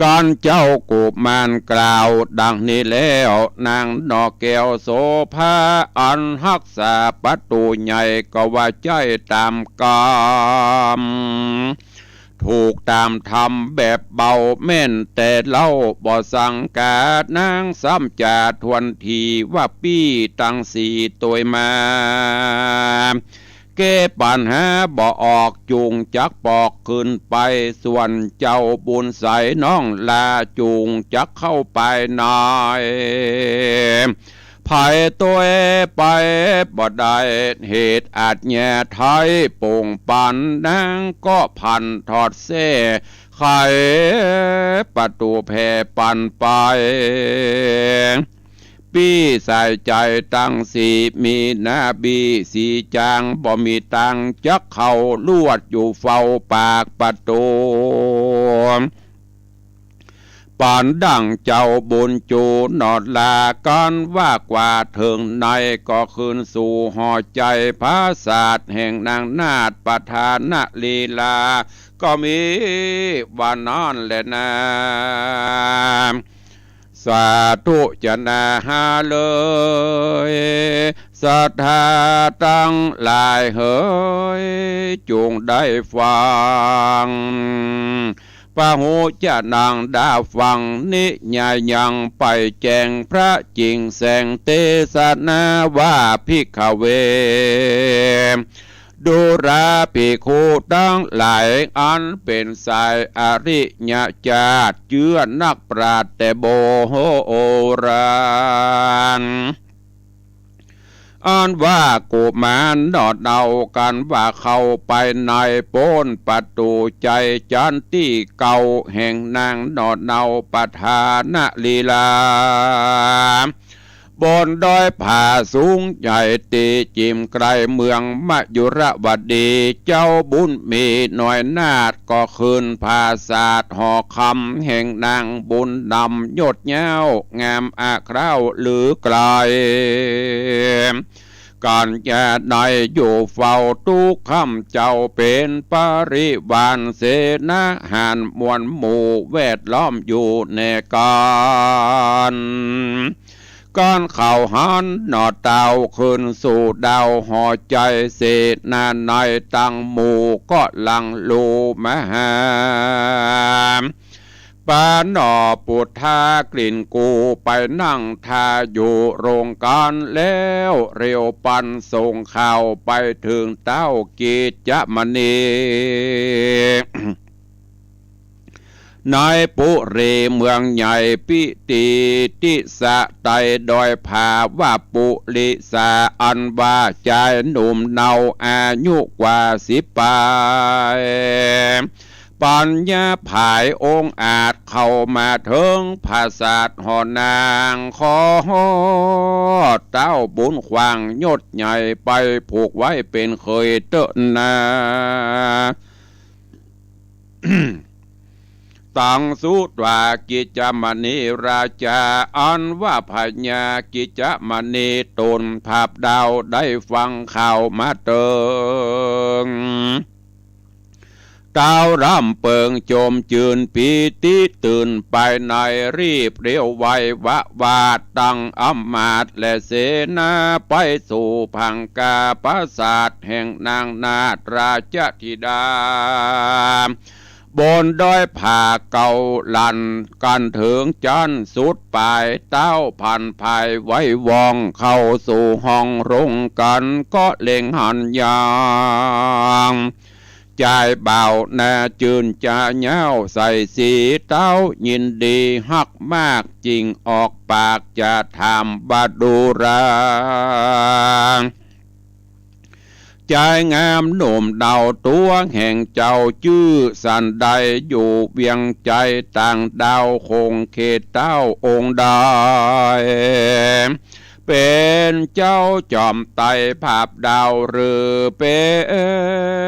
ก๋านเจ้ากุมารกล่าวดังนี้แล้ว นางหน่อแก้วโสภา อันฮักษาประตู๋ใหญ่ ก็ว่าใจ้ต๋ามกำ ถูกต๋ามธรรมแบบเบาแม่นแต่เล่า บ่สังกา นางซ้ำจาทวนทีว่าปี้ตังสี่ตวยมา แก้ปัญหาบ่ออก จุ่งจักปอกคืนไป ส่วนเจ้าบุญใสน้องลา จุ่งจักเข้าไปใน ไผตวยไปบ่ได้ เหตุอาชญาไทยโป่งปัน นางก็พันถอดแส้ ไขประตู๋แผ่ปันไป ปี้สายใจ๋ตังสี่ มีหน้าบีสีจาง บ่มีตางจักเข้า ลวดอยู่เฝ้าปากประตู๋ ปานดั่งเจ้าบุญจู๋หนอดลา กั๋นว่ากว่าเถิงใน ก็คืนสู่หอใจ๋ ผาสาทแห่งนางนาฏประธานลีลา ก็มีว่านั้นแลนา สาธุจะนาฮาเลย ศรัทธาตังหลายเหย จุ่งได้ฟัง ปะหุจะนังดาฟัง นิยายังไปแจ้งพระจิ่งแสง เตสนาว่าภิกขเว ดูราภิกขุตังหลาย อันเป๋นสายอริยจาติ เจื้อนักปราชญ์แต่โบราณ อันว่ากุมารหนอเนากั๋นว่าเข้าไปในป๊นประตู๋ใจ๋จั๊นตี้เก้าแห่งนางหนอเนาประธานลีลา บนดอยผาสูงใหญ่ตี้จิ่มไก๋เมืองมยุรวดี เจ้าบุญมีน้อยนาถก็ขึ้นผาสาทหอคำแห่งนางบุญนำยศยาวงามอะคราวลือไก๋ กั๋นยาในอยู่เฝ้าตุ๊กค่ำเจ้าเป๋นปริวารเสนาหารมวลหมู่แวดล้อมอยู่แน่กั๋น กั๋นเข้าหันหนอเต้าขึ้นสู่ดาวหอใจ๋เสนาในตังหมู่ก็หลั่งลูมาหา ปาหนอปุทธากลิ่นกูไปนั่งท่าอยู่โรงกั๋นแล้ว เร็วปันส่งข่าวไปเถิงเต้ากิจจมณี ในปุรีเมืองใหญ่ปิติติสะไตดอยผาว่าปุริสา อันว่าจายหนุ่มเนาอายุกว่าสิบปาย ปัญญาผายองอาจเข้ามาเถิงผาสาทหอนาง ขอเต้าบุญขว้างยศใหญ่ไปผูกไว้เป๋นเขยเต๊อะนา ตังสุตวากิจจมณีราจา อันว่าพญากิจจมณีต๋นผาบดาวได้ฟังข่าวมาเถิง เต้าร่ำเปิงจมจืนปีติตื่นไปใน รีบเร็วไววะวาดตั้งอำมาตย์และเสนาไปสู่ผังคาปราสาทแห่งนางนาถราชธิดา บนดอยผาเก้าหลั่นกั๋นเถิงจั๊นสุดปาย เต้าผันผายไหว้วองเข้าสู่ห้องโรงกั๋นก็เล็งหันยาง จายบ่าวนาจื้นจาเย้าใส่สี เต้ายินดีฮักมาก จึงออกปากจะถามว่าดูรา จายงามหนุ่มเนาตั๋วแห่งเจ้าจื้อสันใด อยู่เวียงใจ๋ต่างดาวคงเขตเต้าองค์ใด เป๋นเจ้าจอมไตรผาบดาวหรือ เป๋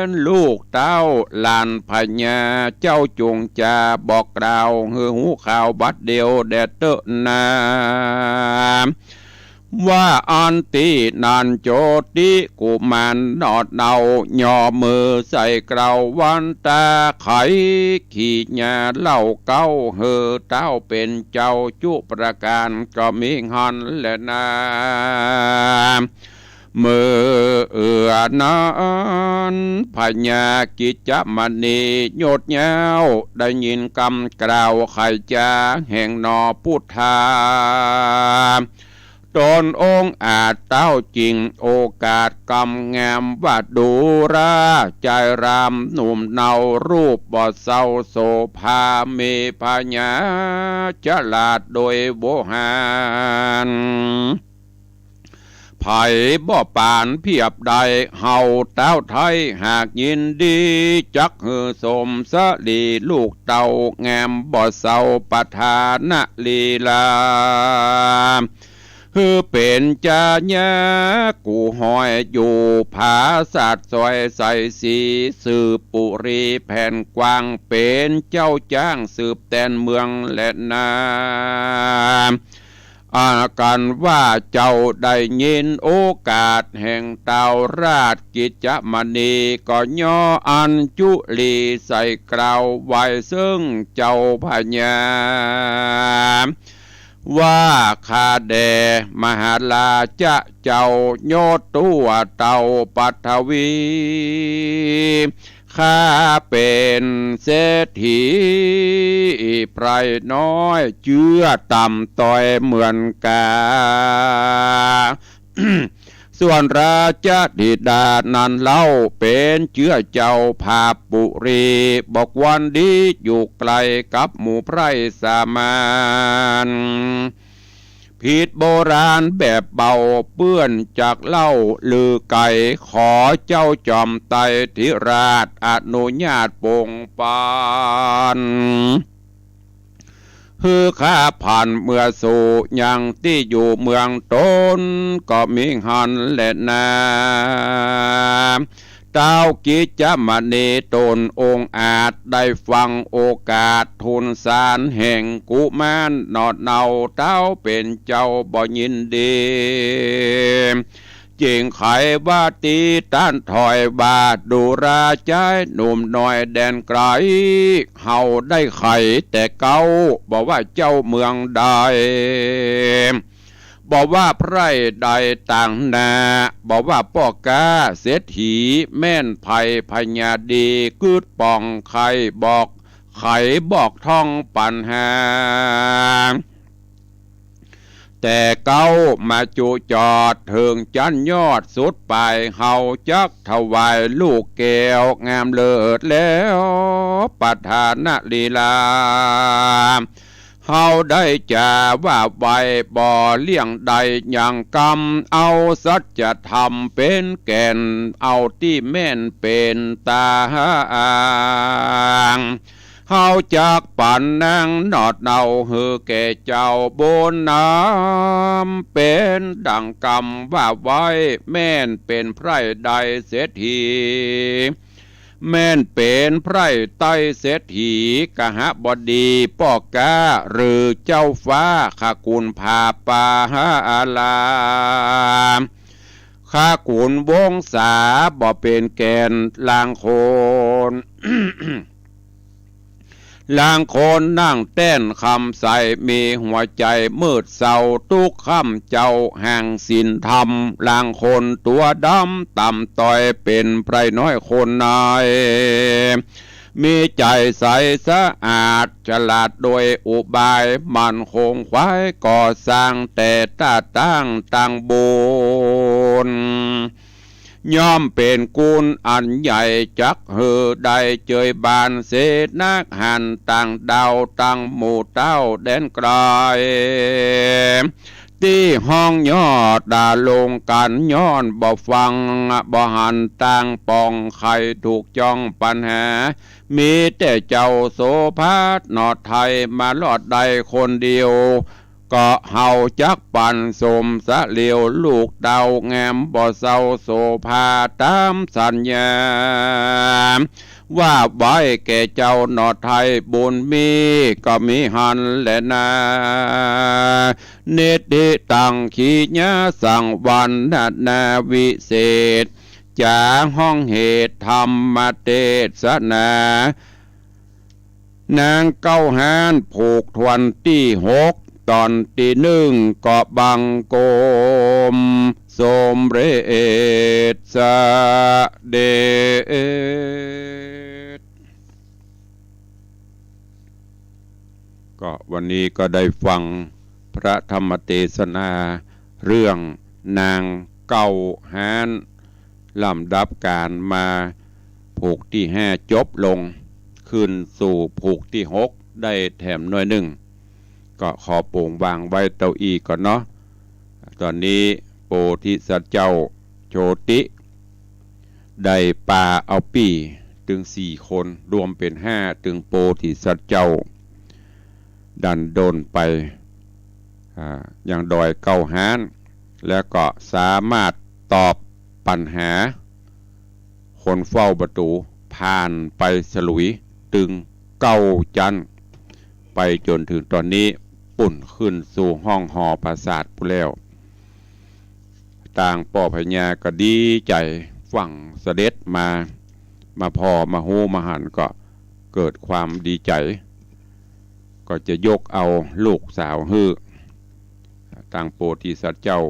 นลูกเต้าหลานพญา เจ้าจงจาบอกกล่าวหื้อฮู้ข่าวบัดเดี่ยวแด่เต๊อะนา ว่าอั้นตี้นั้นโจติกุมารหนอเนาย่อมือใส่เกล้าวันตา ไขขีญาเล่าเกล้าหื้อเต้าเป๋นเจ้าจุประก๋านก็มีหั้นแลนา เมื่อเอื้อนั้นพญากิจจมณียศเย้าได้ยินกำกล่าวไขจาแห่งหนอปุทธา ต๋นองอาจเต้าจึงโอกาสกำงามว่าดูรา จายรามหนุ่มเนารูปบ่เศร้าโสภา มีพญาจลาดโดยโวหาร ไผบ่ปานเพียบได้ เฮาเต้าไทยหากยินดี จักหื้อสมสลีลูกเต้างามบ่เศร้าประธานลีลา หื้อเป๋นจาญากู่หอยอยู่ผาสาทซอยใสสี สืบปุรีแผ่นกว้าง เป๋นเจ้าจ้างสืบแตนเมืองแลนา อากั๋นว่าเจ้าได้ยินโอกาสแห่งเต้าราชกิจจมณี ก็ย่ออัญจุลีใส่กล่าวไหว้เซิ่งเจ้าพญา ว่าข้าแด่มหาราชะเจ้ายศตั๋วเต้าปัทวี ข้าเป๋นเศรษฐีไพร่น้อย เจื้อต่ำต้อยเหมือนก๋า ส่วนราชธิดานั้นเล่าเป๋นเจื้อเจ้าผาบปุรี บ่ควรดีอยู่ใก้กับหมู่ไพร่สามัญ ผิดโบราณแบบเบา เปื้อนจากเหล้าลือไก๋ ขอเจ้าจอมไตรธิราชอนุญาตปงปัน หื้อข้าผ่านเมือสู่ยังตี้อยู่เมืองต๋น ก็มีหั้นแลนา ต้าวกิจจมณีต๋นองอาจ ได้ฟังโอกาสทูลสารแห่งกุมารหนอเนา ต้าวเป๋นเจ้าบ่ยินดี จึงไขว่าตี้ต้านถอยว่า ดูราชายหนุ่มน้อยแดนไก๋ เฮาได้ไขแต่เก๊า บ่ว่าเจ้าเมืองใด บ่ว่าไพร่ใดต่างหน้า บ่ว่าป้อก๊าเศรษฐี แม่นไพรพญาดี กึ๊ดป่องไขบอก ไขบอกถ้องปัญหา แต่เก๊ามาจุจอดเถิงจั้นยอดสุดป๋าย เฮาจักถวายลูกแก้วงามเลิศแล้ว ประธานลีลา เฮาได้จ๋าว่าไว้ บ่เลี่ยงได้ยังกำ เอาสัจธรรมเป๋นแก่น เอาตี้แม่นเป๋นต๋าง เฮาจักปันนางหนอเนา หื้อแก่เจ้าบุญนำ เป๋นดั่งกำว่าไว้ แม่นเป๋นไพร่ใดเศรษฐี แม่นเป๋นไพร่ใดเศรษฐี กหบดี ป้อก๊า หรือเจ้าฟ้า ขกุลผาปาหาลา ขกุลวงศา บ่เป๋นแก่น ลางคน ลางคนนั่งแต้นคำใส มีหัวใจ๋มืดเศร้า ตุ๊กค่ำเจ้าห่างศีลธรรม ลางคนตั๋วดำต่ำต้อย เป๋นไพร่น้อยคนน้อย มีใจ๋ใสสะอาด ฉลาดโดยอุบาย มั่นคงขวายก่อสร้าง แต่ต้าตั้งตั้งบุญ ย่อมเป๋นกุณอันใหญ่ จักหื้อได้เจยบาน เสนาหารต่างดาว ตั้งหมู่เต้าแดนไก๋ ตี้ฮ้องยอดดาลงกัน ย้อนบ่ฟังบ่หัน ต่างป่องไขถูกจ้องปัญหา มีแต่เจ้าโสภาหนอไทย มารอดได้คนเดียว ก็เฮาจักปันสมสะเหลียว ลูกเต้างามบ่เศร้าโสภา ต๋ามสัญญา ว่าไว้แก่เจ้าหนอไทย บุญมีก็มีหั้นแลนา นิทธิตัง ขีญาสัง วรรณนาวิเศษ จ๋าฮ้องเหตุธรรมเตสนา นางเก๊าฮ้านผูกถ้วนตี้หก ต๋อนตี้นึ่งก็บังคมสมเร็จเสด็จ ก็วันนี้ก็ได้ฟังพระธรรมเตสนาเรื่องนางเก๊าฮ้าน ลำดับการมาผูกตี้ห้าจบลง ขึ้นสู่ผูกตี้หกได้แถมหน้อยนึ่ง ก็ขอโป๋งวางไว้เต้าอี้ก่อนเนาะ ต๋อนนี้โพธิสัตว์เจ้าโชติ ได้ปาเอาปี้ตึงสี่คน รวมเป๋นห้า ตึงโพธิสัตว์เจ้า ดันด้นไป อ่า ยังดอยเก๊าฮ้าน แล้วก็สามารถตอบปัญหาคนเฝ้าประตู๋ ผ่านไปสลุยตึงเก๊าจั๊น ไปจ๋นเถิงต๋อนนี้ ปุ้นขึ้นสู่ห้องหอปราสาทปู้นแล้ว ต่างป้อพญาก็ดีใจ๋ ฟั่งเสด็จมา มาผ่อมาฮู้มาหันก็เกิดความดีใจ๋ ก็จะยกเอาลูกสาวหื้อ ต่างโพธิสัตว์เจ้า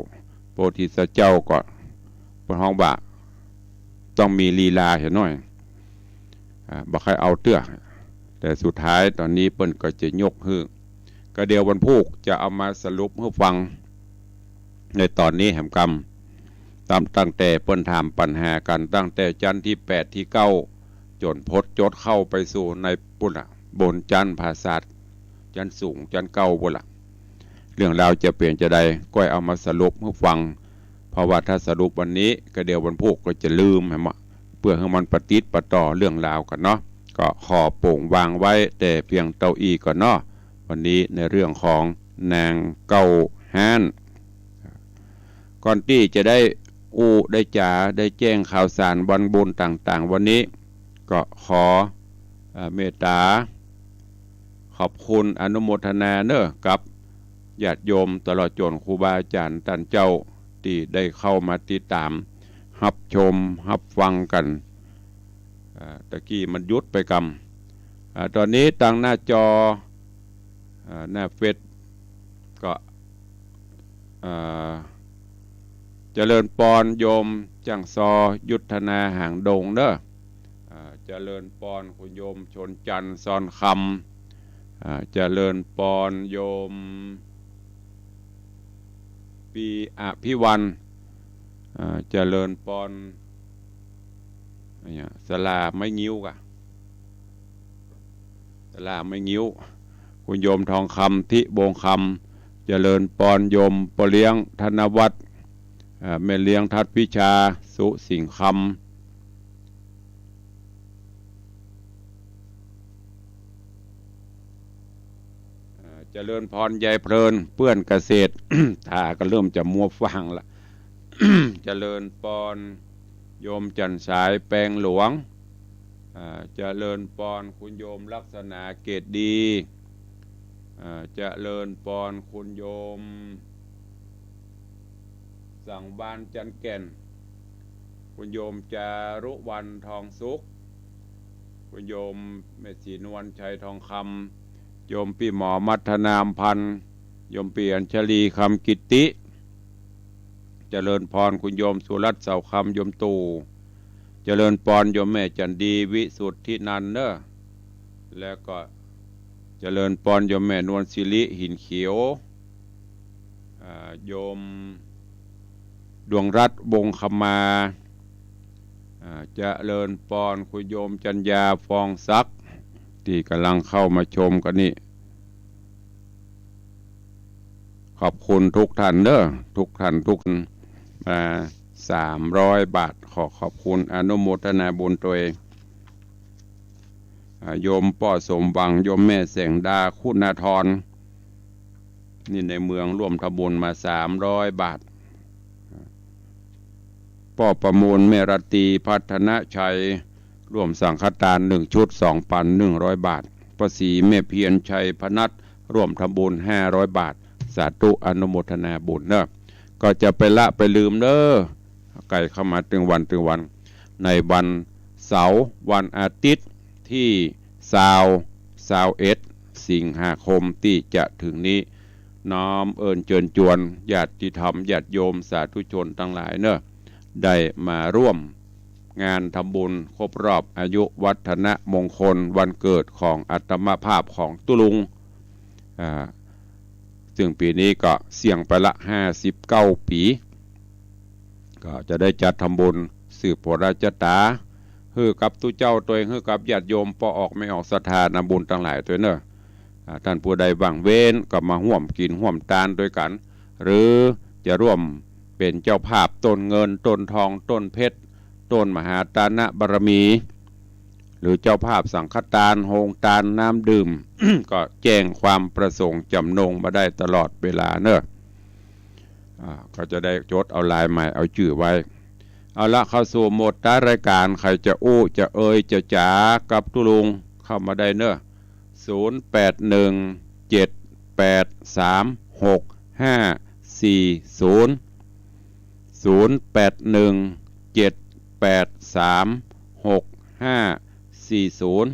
โพธิสัตว์เจ้าก็เปิ้นฮ้องว่าต้องมีลีลาเหียหน้อย อ่า บ่ใค่เอาเตื้อ แต่สุดท้ายต๋อนนี้เปิ้นก็จะยกหื้อ ก็เดี๋ยววันพูกจะเอามาสรุปหื้อฟัง ในต๋อนนี้แหมกำ ตั้ง ตั้งแต่เปิ้นถามปัญหากั๋น ตั้งแต่จั๊นตี้แปดตี้เก๊า จ๋นพดจดเข้าไปสู่ในปู้นละ บนจั๊นปราสาท จั๊นสูง จั๊นเก๊าปู้นละ รื่องราวจะเป๋นจาใด ก้อยเอามาสรุปหื้อฟัง เพราะว่าถ้าสรุปวันนี้ก็เดี๋ยววันพูกก็จะลืม หันบ่ เปื้อหื้อมันปะติดปะต่อเรื่องราวกั๋นเนาะ ก็ขอโป่งวางไว้แต่เพียงเต้าอี้ก่อนเนาะ วันนี้ในเรื่องของนางเก๊าฮ้าน ก่อนตี้จะได้อู้ได้จ๋าได้แจ้งข่าวสารวันบุญต่างๆ วันนี้ ก็ขอ เอ่อ เมตต๋า ขอบคุณอนุโมทนาเน่อกับญาติโยมตลอดจ๋นครูบาอาจ๋ารย์ต้านเจ้าตี้ได้เข้ามาติดต๋าม ฮับชม ฮับฟังกั๋น เอ่อ ตะกี้มันหยุดไปกำ เอ่อ ต๋อนนี้ตางหน้าจอ เอ่อ หน้าเฟซก็ เอ่อ เจริญปอนโยมจ้างซอยุทธนาหางดงเน่อ อ่า เจริญปอนคุณโยมชนจันทร์ซอนคำ อ่า เจริญปอนโยมปีอภิวัน อ่า เจริญปอน เนี่ย สลาไม้งิ้วก่ะ สลาไม้งิ้ว คุณโยมทองคำ ทิวงศ์คำ เจริญปอนโยมป้อเลี้ยงธนวัฒน์ อ่า แม่เลี้ยงทัดวิชา สุสิงห์คำ อ่า เจริญปอนยายเพลิน เปื้อนเกษตร ต๋าก็เริ่มจะมัวฟังละ เจริญปอนโยมจันทร์สายแปงหลวง อ่า เจริญปอนคุณโยมลักษณะเกตดี อ่า เจริญปอนคุณโยมสังวาลย์จันทร์แก่น คุณโยมจารุวรรณทองสุข คุณโยมแม่ศรีนวลชัยทองคำ โยมปี้หมอมัทนามพันธ์ โยมปี้อัญชลีคำกิตติ เจริญปอนคุณโยมสุรัตน์เสาคำ โยมตู่ เจริญปอนโยมแม่จันดีวิสุทธินันท์เน่อ แล้วก็เจริญปอนโยมแม่นวลศิริหินเขียว อ่า โยมดวงรัตน์วงศ์คมา อ่า เจริญปอนคุณโยมจัญญาฟองศักดิ์ ตี้ก่ำลังเข้ามาชมกั๋นนี่ ขอบคุณทุกท่านเน่อ ทุกท่านทุกคน มาสามร้อยบาท ขอขอบคุณอนุโมทนาบุญตวย อ่า โยมป้อสมหวัง โยมแม่แสงดาคุณาธร นี่ในเมืองร่วมทำบุญมาสามร้อยบาท ป้อประมูล แม่ราตรีพัฒนชัย ร่วมสังฆทานหนึ่งชุด สองพันหนึ่งร้อยบาท ป้อศรีแม่เพียรชัยพนัส ร่วมทำบุญห้าร้อยบาท สาธุอนุโมทนาบุญเน่อ ก็จะไปละไปลืมเน่อ ใก้เข้ามาตึงวันตึงวัน ในวันเสาร์วันอาทิตย์ตี้ซาว ซาวเอ็ด สิงหาคมตี้จะเถิงนี้ น้อมเอิญเจิญจวนญาติธรรมญาติโยมสาธุชนตังหลายเน่อ ได้มาร่วมงานทำบุญครบรอบอายุวัฒนมงคลวันเกิดของอัตมภาพของตุ๊ลุง อ่า ซึ่งปี๋นี้ก็เสี้ยงไปละห้าสิบเก้าปี๋ ก็จะได้จัดทำบุญสืบโหราชะต๋า หื้อกับตุ๊เจ้าตวย หื้อกับญาติโยมป้อออกแม่ออกศรัทธานาบุญตังหลายตวยเน่อ อ่า ต้านผู้ใดว่างเว้นก็มาฮ่วมกิ๋นฮ่วมตานตวยกั๋น หรือจะร่วมเป๋นเจ้าภาพต้นเงิน ต้นทอง ต้นเพชร ต้นมหาตานบารมี หรือเจ้าภาพสังฆตาน โฮงตาน น้ำดื่ม ก็แจ้งความประสงค์จ๋ำนงมาได้ตลอดเวลาเน่อ อ่า ก็จะได้จดเอาลายหมายเอาจื้อไว้ เอาละ เข้าสู่โหมดท้ายรายก๋าน ใผจะอู้จะเอ่ยจะจ๋ากับตุ๊ลุง เข้ามาได้เน่อ ศูนย์แปดหนึ่งเจ็ดแปดสามหกห้าสี่ศูนย์ ศูนย์แปดหนึ่งเจ็ดแปดสามหกห้าสี่ศูนย์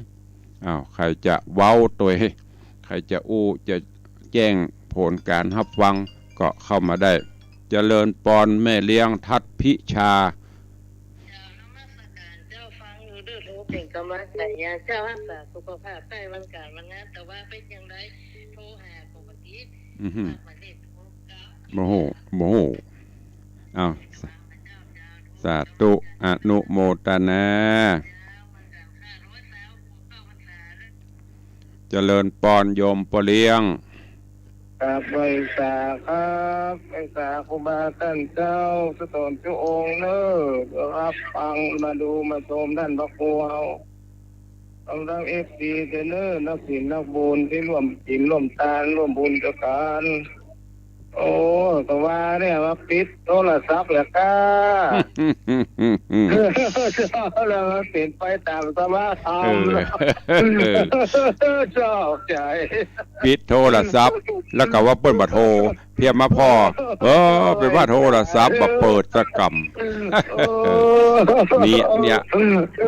อ้าว ใผจะเว้าตวย ใผจะอู้จะแจ้งผลก๋านฮับฟังก็เข้ามาได้ เจริญปอนแม่เลี้ยงทัดพิชา เจ้านมัสก๋านเจ้า ฟังอยู่เน่อ โทรเป๋นก๋ำลังใจ๋ เจ้าฮักษาสุขภาพ ใก้วันก๋านวันงาน แต่ว่าเป๋นอย่างใด โทรหาปกติ อือหือ บ่ฮู้ บ่ฮู้ อ้าว สาธุ อนุโมทนา เจริญปอนโยมป้อเลี้ยง กราบไหว้สาครับ ไหว้สาครูบาต้านเจ้า สุดต๋นจุองค์เน่อ รับฟัง มาดู มาชมต้านพระครูเฮา พร้อมตังเอฟซี เจ้าเน่อ นักศีลนักบุญตี้ร่วมศีลร่วมตานร่วมบุญตวยกั๋น โอ้ ก็ว่าเนี่ย มาปิดโทรศัพท์แล้วก้า แล้วมันเป๋นไปต๋ามสภาพธรรม เออ เออ ชอบใจ๋ ปิดโทรศัพท์ แล้วก็ว่าเปิ้นบ่โทร เพียงมาผ่อ เออ เป๋นว่าโทรศัพท์บ่เปิดสักกำ เออ เนี่ย เนี่ย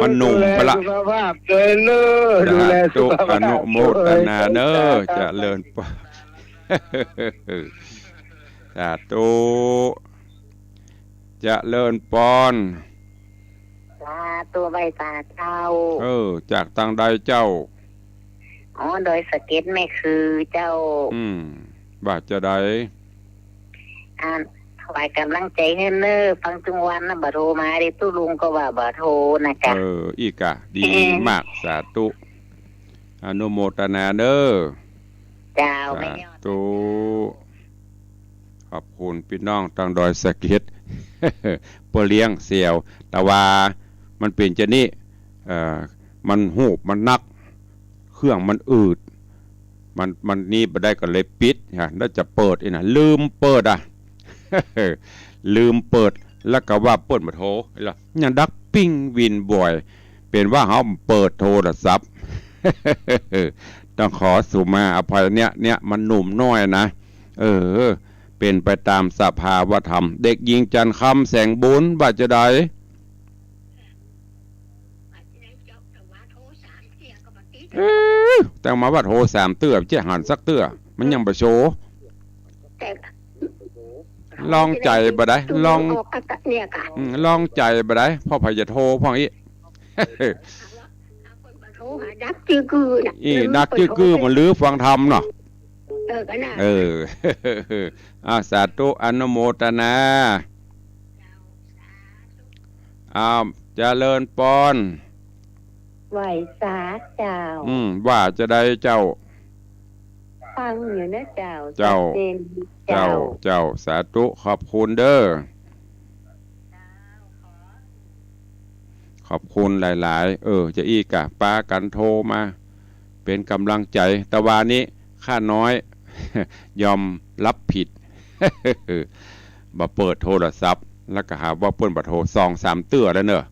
มันหนุ่มไปละ ดูแลสุขภาพตวยเน่อ สาธุ ดูแลสุขภาพ อนุโมทนาเน่อ ตวย เจริญปอน สาธุ เจริญปอน สาธุ ไหว้สาเจ้า เออ จากตางใดเจ้า อ๋อ ดอยสะเก็ดแม่คือเจ้า อืม ว่าจาใด อ่า ถวายก๋ำลังใจ๋หื้อเน่อ ฟังตึงวันนะ บ่โทรมาเด้ ตุ๊ลุงก็ว่าบ่โทรนะก้า เออ อี้ก้า ดี เออ มาก สาธุ อนุโมทนาเน่อ เจ้า สาธุ ขอบคุณปี้น้องตางดอยสะเก็ด เปิ้นเลี้ยงเสี่ยว แต่ว่ามันเป๋นจานี้ เอ่อ มันฮูบมันนัก เครื่องมันอืด มัน มันนี่บ่ได้ก็เลยปิดฮะ แล้วจะเปิดอี้นะ ลืมเปิดอะ ลืมเปิด แล้วก็ว่าเปิ้นบ่โทร แล้วยังดักปิ้งวินบ่อย เป๋นว่าเฮาเปิดโทรศัพท์ ต้องขอสุมาอภัยเนี่ย เนี่ยมันหนุ่มน้อยนะ เออ เป๋นไปต๋ามสภาวะธรรม เด็กหญิงจันทร์คำ แสงบุญ ว่าจาใด เออ แต่มาว่าโทรสามเตื้อ เจ๊หันสักเตื้อ มันยังบ่โชว์ แต่ ลองใจ๋บ่ได้ ลอง ออกอากาศเนี่ยค่ะ อืม ลองใจ๋บ่ได้ เพราะใผจะโทรพ่องอี้ โทรหาดักจื้อกือน่ะ อี้ ดักจื้อกือมันลือฟังธรรมเนาะ เออ ก็น่ะ เออ อ่า สาธุ อนุโมทนา อ้าว เจริญปอน ไหว้สาเจ้า อืม ว่าจาใดเจ้า ฟังอยู่นะเจ้า เจ้า ชัดเจน เจ้า เจ้า เจ้า สาธุ ขอบคุณเด้อ ขอบคุณหลายๆ เออ จะอี้ก้า ปากั๋นโทรมา เป๋นก๋ำลังใจ๋ แต่วานี้ข้าน้อย ยอมรับผิด บ่เปิดโทรศัพท์ แล้วก็หาว่าเปิ้นบ่โทร สองสามเตื้อแล้วเน่อ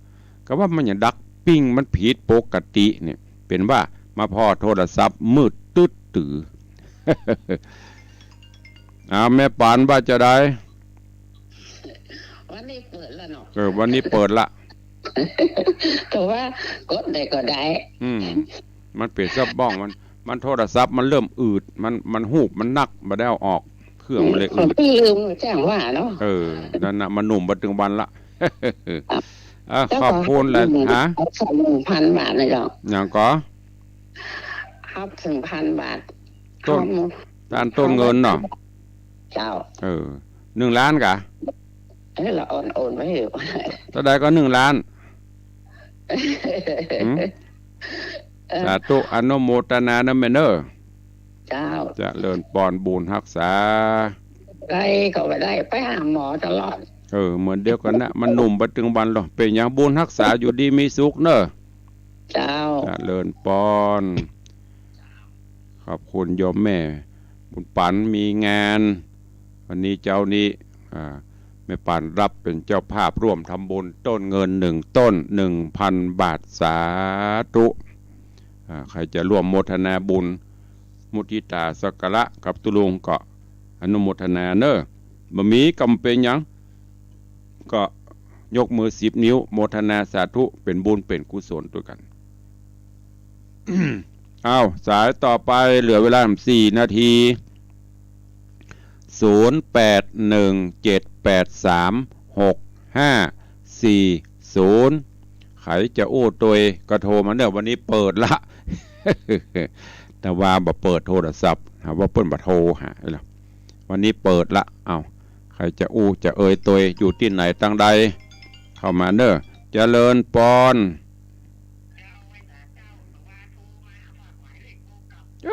ก็ว่ามันยังดักปิ้ง มันผิดปกติเนี่ย เป๋นว่ามาผ่อโทรศัพท์มืดตึ๊ดตื๋อ อ้าว แม่ปานว่าจาใด วันนี้เปิดแล้วเนาะ เออ วันนี้เปิดละ แต่ว่ากดได้ก็ได้ อืม มันเป๋นซะบ้อง มัน มันโทรศัพท์มันเริ่มอืด มัน มันฮูบมันนัก บ่ได้เอาออก เครื่องมันเลยอืด ของพี่ลืมจ้างว่าเนาะ เออ นั่นน่ะ มันหนุ่มบ่ตึงวันละ อ่ะ เจ้า ขอบคุณแหละ ขอ ฮะ เอาสักหนึ่งพันบาทเลยเจ้า หยังก่อ ครับ หนึ่งพันบาท ต้น เอาหมด ต้านต้นเงินเนาะ เจ้า เออ หนึ่งล้านก่อ เอ้ย ละโอน โอนไว้อยู่ เต้าใดก่อ หนึ่งล้าน หืม เออ สาธุ อนุโมทนาเน่อแม่เน่อ เจ้า เจริญปอน บุญฮักษา ได้ก็บ่ได้ ไปหาหมอตลอด เออ เหมือนเดียวกั๋นนะ มันหนุ่มบ่ตึงวันหรอก เป๋นหยัง บุญฮักษา อยู่ดีมีสุขเน่อ เจ้า เจริญปอน ขอบคุณโยมแม่บุญปั๋น มีงาน วันนี้เจ๊านี้ อ่า แม่ปั๋นรับเป๋นเจ้าภาพร่วมทำบุญต้นเงินหนึ่งต้น หนึ่งพันบาท สาธุ อ่า ใผจะร่วมโมทนาบุญ มุทิตาสักการะกับตุ๊ลุงก็อนุโมทนาเน่อ บ่มีก็บ่เป๋นหยัง ก็ยกมือสิบนิ้ว โมทนาสาธุ เป๋นบุญเป๋นกุศลตวยกั๋น อ้าว สายต่อไป เหลือเวลาสี่นาที ศูนย์แปดหนึ่งเจ็ดแปดสามหกห้าสี่ศูนย์ ใผจะอู้ตวยก็โทรมาเน่อ วันนี้เปิดละ แต่ว่าบ่เปิดโทรศัพท์ หาว่าเปิ้นบ่โทรหา วันนี้เปิดละ เอ้า ใผจะอู้จะเอ่ยตวย อยู่ตี้ไหนตางใด เข้ามาเน่อ เจริญปอน เอ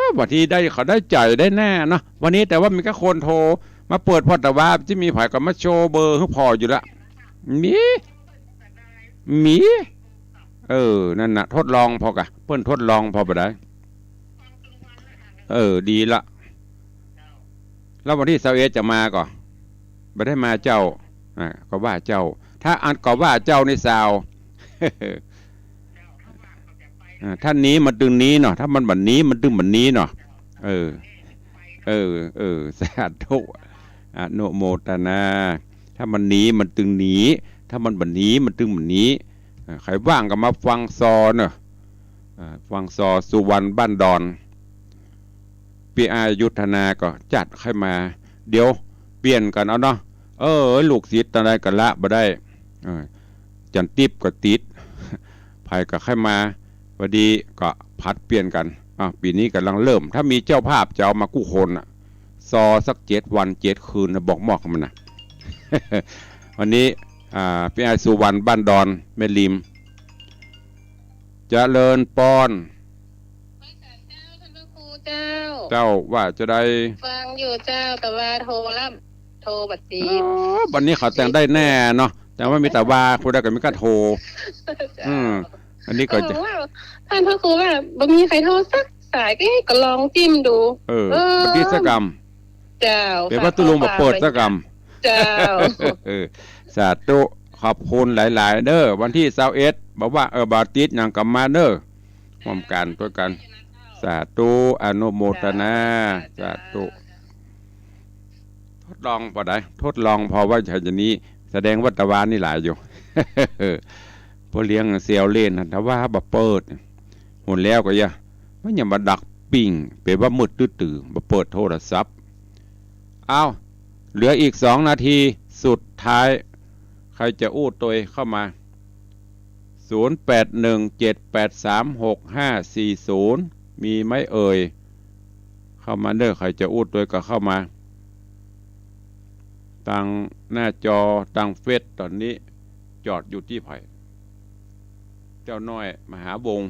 อ อบางทีได้ เขาได้ใจ๋ได้แน่เนาะ วันนี้ แต่ว่ามีก้าคนโทรมาเปิด ผ่อตะวา จะมีใผก็มาโชว์เบอร์หื้อผ่ออยู่ละ มี มี เออ นั่นน่ะ ทดลองผ่อกะ เปิ้นทดลองผ่อบ่ได้ เออ ดีละ แล้ววันตี้ซาวเอ็ดจะมาก่อ บ่ได้มาเจ้า อ่า ก็ว่าเจ้า ถ้าอันก็ว่าเจ้านี่ซาว อ่า ถ้าหนีมันตึงหนีเนาะ ถ้ามันบ่หนีมันตึงบ่หนีเนาะ เออ เออ เออ สาธุ อนุโมทนา ถ้ามันหนีมันตึงหนี ถ้ามันบ่หนีมันตึงบ่หนี อ่า ใผว่างก็มาฟังซอเนาะ อ่า ฟังซอสุวรรณบ้านดอน ปี้อ้ายยุทธนาก็จัดใค่มา เดี๋ยวเปลี่ยนกั๋นเอาเนาะ เออ ลูกศิษย์ตอนใดก็ละบ่ได้ เออ จันติ๊บก็ติด ใผก็ใค่มา พอดีก็ผลัดเปลี่ยนกั๋น อ่ะ ปี๋นี้ก่ำลังเริ่ม ถ้ามีเจ้าภาพจะเอามากู้คนน่ะ ซอสักเจ็ดวันเจ็ดคืนนะ บอกมอกมันน่ะ วันนี้ อ่า ปี้อ้ายสุวรรณบ้านดอนแม่ริม เจริญปอน ไหว้สาเจ้า ท่านพระครูเจ้า เจ้าว่าจะได้ ฟังอยู่เจ้า แต่ว่าโทรละ โทรบ่ติด อ๋อ วันนี้เขาแต่งได้แน่เนาะ แต่ว่ามีแต่ว่าผู้ใดก็มีก้าโทร เจ้า อืม อันนี้ก็จะ เออ ว่า ท่านพระครูว่าบ่มีใผโทรสักสาย เอ๊ะ ก็ลองจิ้มดู เออ เออ บ่ติดสักกำ เจ้า เป๋นว่าตุ๊ลุงบ่เปิดสักกำ เจ้า เออ สาธุ ขอบคุณหลายๆ เด้อ วันตี้ซาวเอ็ด บอกว่า เออ บ่ติดหยังก็มาเด้อ ร่วมกั๋นตวยกั๋น สาธุ อนุโมทนา สาธุ ทดลองผ่อได้ ทดลองผ่อว่าจะอย่างนี้ แสดงว่าตะวานี่หลายอยู่ พ่อเลี้ยงเซียวเล่นน่ะ ตะวาบ่เปิด หุนแล้วก็อย่า มันยังมาดักปิ้ง เป๋นว่ามืดตื้อๆ บ่เปิดโทรศัพท์ อ้าว เหลืออีกสองนาทีสุดท้าย ใผจะอู้ตวยเข้ามา ศูนย์แปดหนึ่งเจ็ดแปดสามหกห้าสี่ศูนย์ มีไหมเอ่ย เข้ามาเด้อ ใผจะอู้ตวยก็เข้ามา ตางหน้าจอ ตางเฟซ ต๋อนนี้จอดอยู่ตี้ใผ เจ้าน้อยมหาวงศ์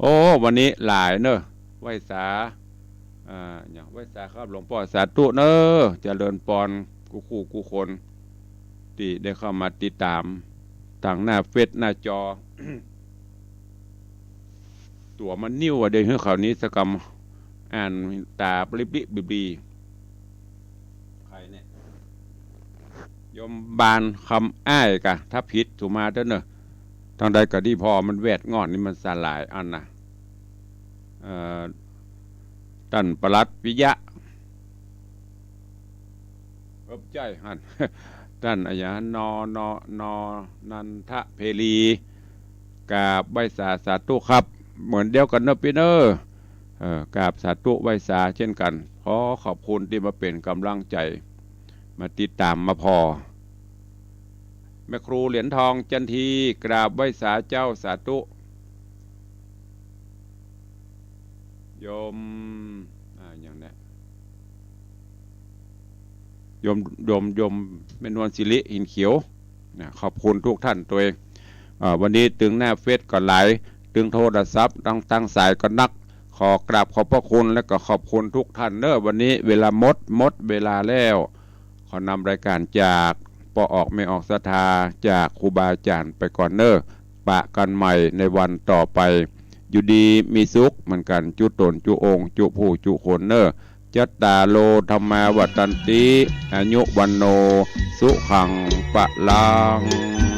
โอ้ วันนี้หลายเนอะ ไหว้สา อ่า อย่างไหว้สาครับหลวงป้อ สาธุเนอะ เจริญปอนกู้คู่กู้คน ตี้ได้เข้ามาติดต๋ามตางหน้าเฟซหน้าจอ ตั๋วมันนิ่วอะ เดี๋ยวหื้อเขานี้สักกำ อ่านต๋าปริบลิบลิบลี ใผเนี่ย โยมบานคำอ้ายกะ ถ้าผิดสุมาเต๊อะเนอะ ตางใดก็ดี ผ่อมันแวดง่อนนี่มันสลายอันน่ะ เอ่อ ต้านปลัดวิยะ เอิบใจ้หั้น ต้านอะหยัง นอ นอ นอ นันทะเพลี กราบไหว้สา สาธุครับ เหมือนเดียวกั๋นเนอะปี้เนอะ เอ่อ กราบสาธุไหว้สาเจ้นกั๋น ขอขอบคุณตี้มาเป๋นก๋ำลังใจ๋ มาติดต๋ามมาผ่อ แม่ครูเหรียญทองจันที กราบไหว้สาเจ้า สาธุ โยม อ่า อย่างเนี้ย โยม โยม โยมแม่นวลสิริ หินเขียว นะ ขอบคุณทุกท่านตวย อ่า วันนี้ตึงหน้าเฟซก็หลาย ตึงโทรศัพท์ ตาง ตางสายก็นัก ขอกราบขอบพระคุณและก็ขอบคุณทุกท่านเนอะ วันนี้เวลาหมด หมดเวลาแล้ว ขอนำรายการจากป้อออกแม่ออกศรัทธา จากครูบาอาจ๋ารย์ไปก่อนเนอะ ปะกั๋นใหม่ในวันต่อไป อยู่ดีมีสุขเหมือนกั๋น จุ๊ต๋นจุ๊องค์จุ๊ผู้จุ๊คนเนอะ จัตตาโร ธัมมา วัฑฒันติ อายุ วัณโณ สุขัง พลัง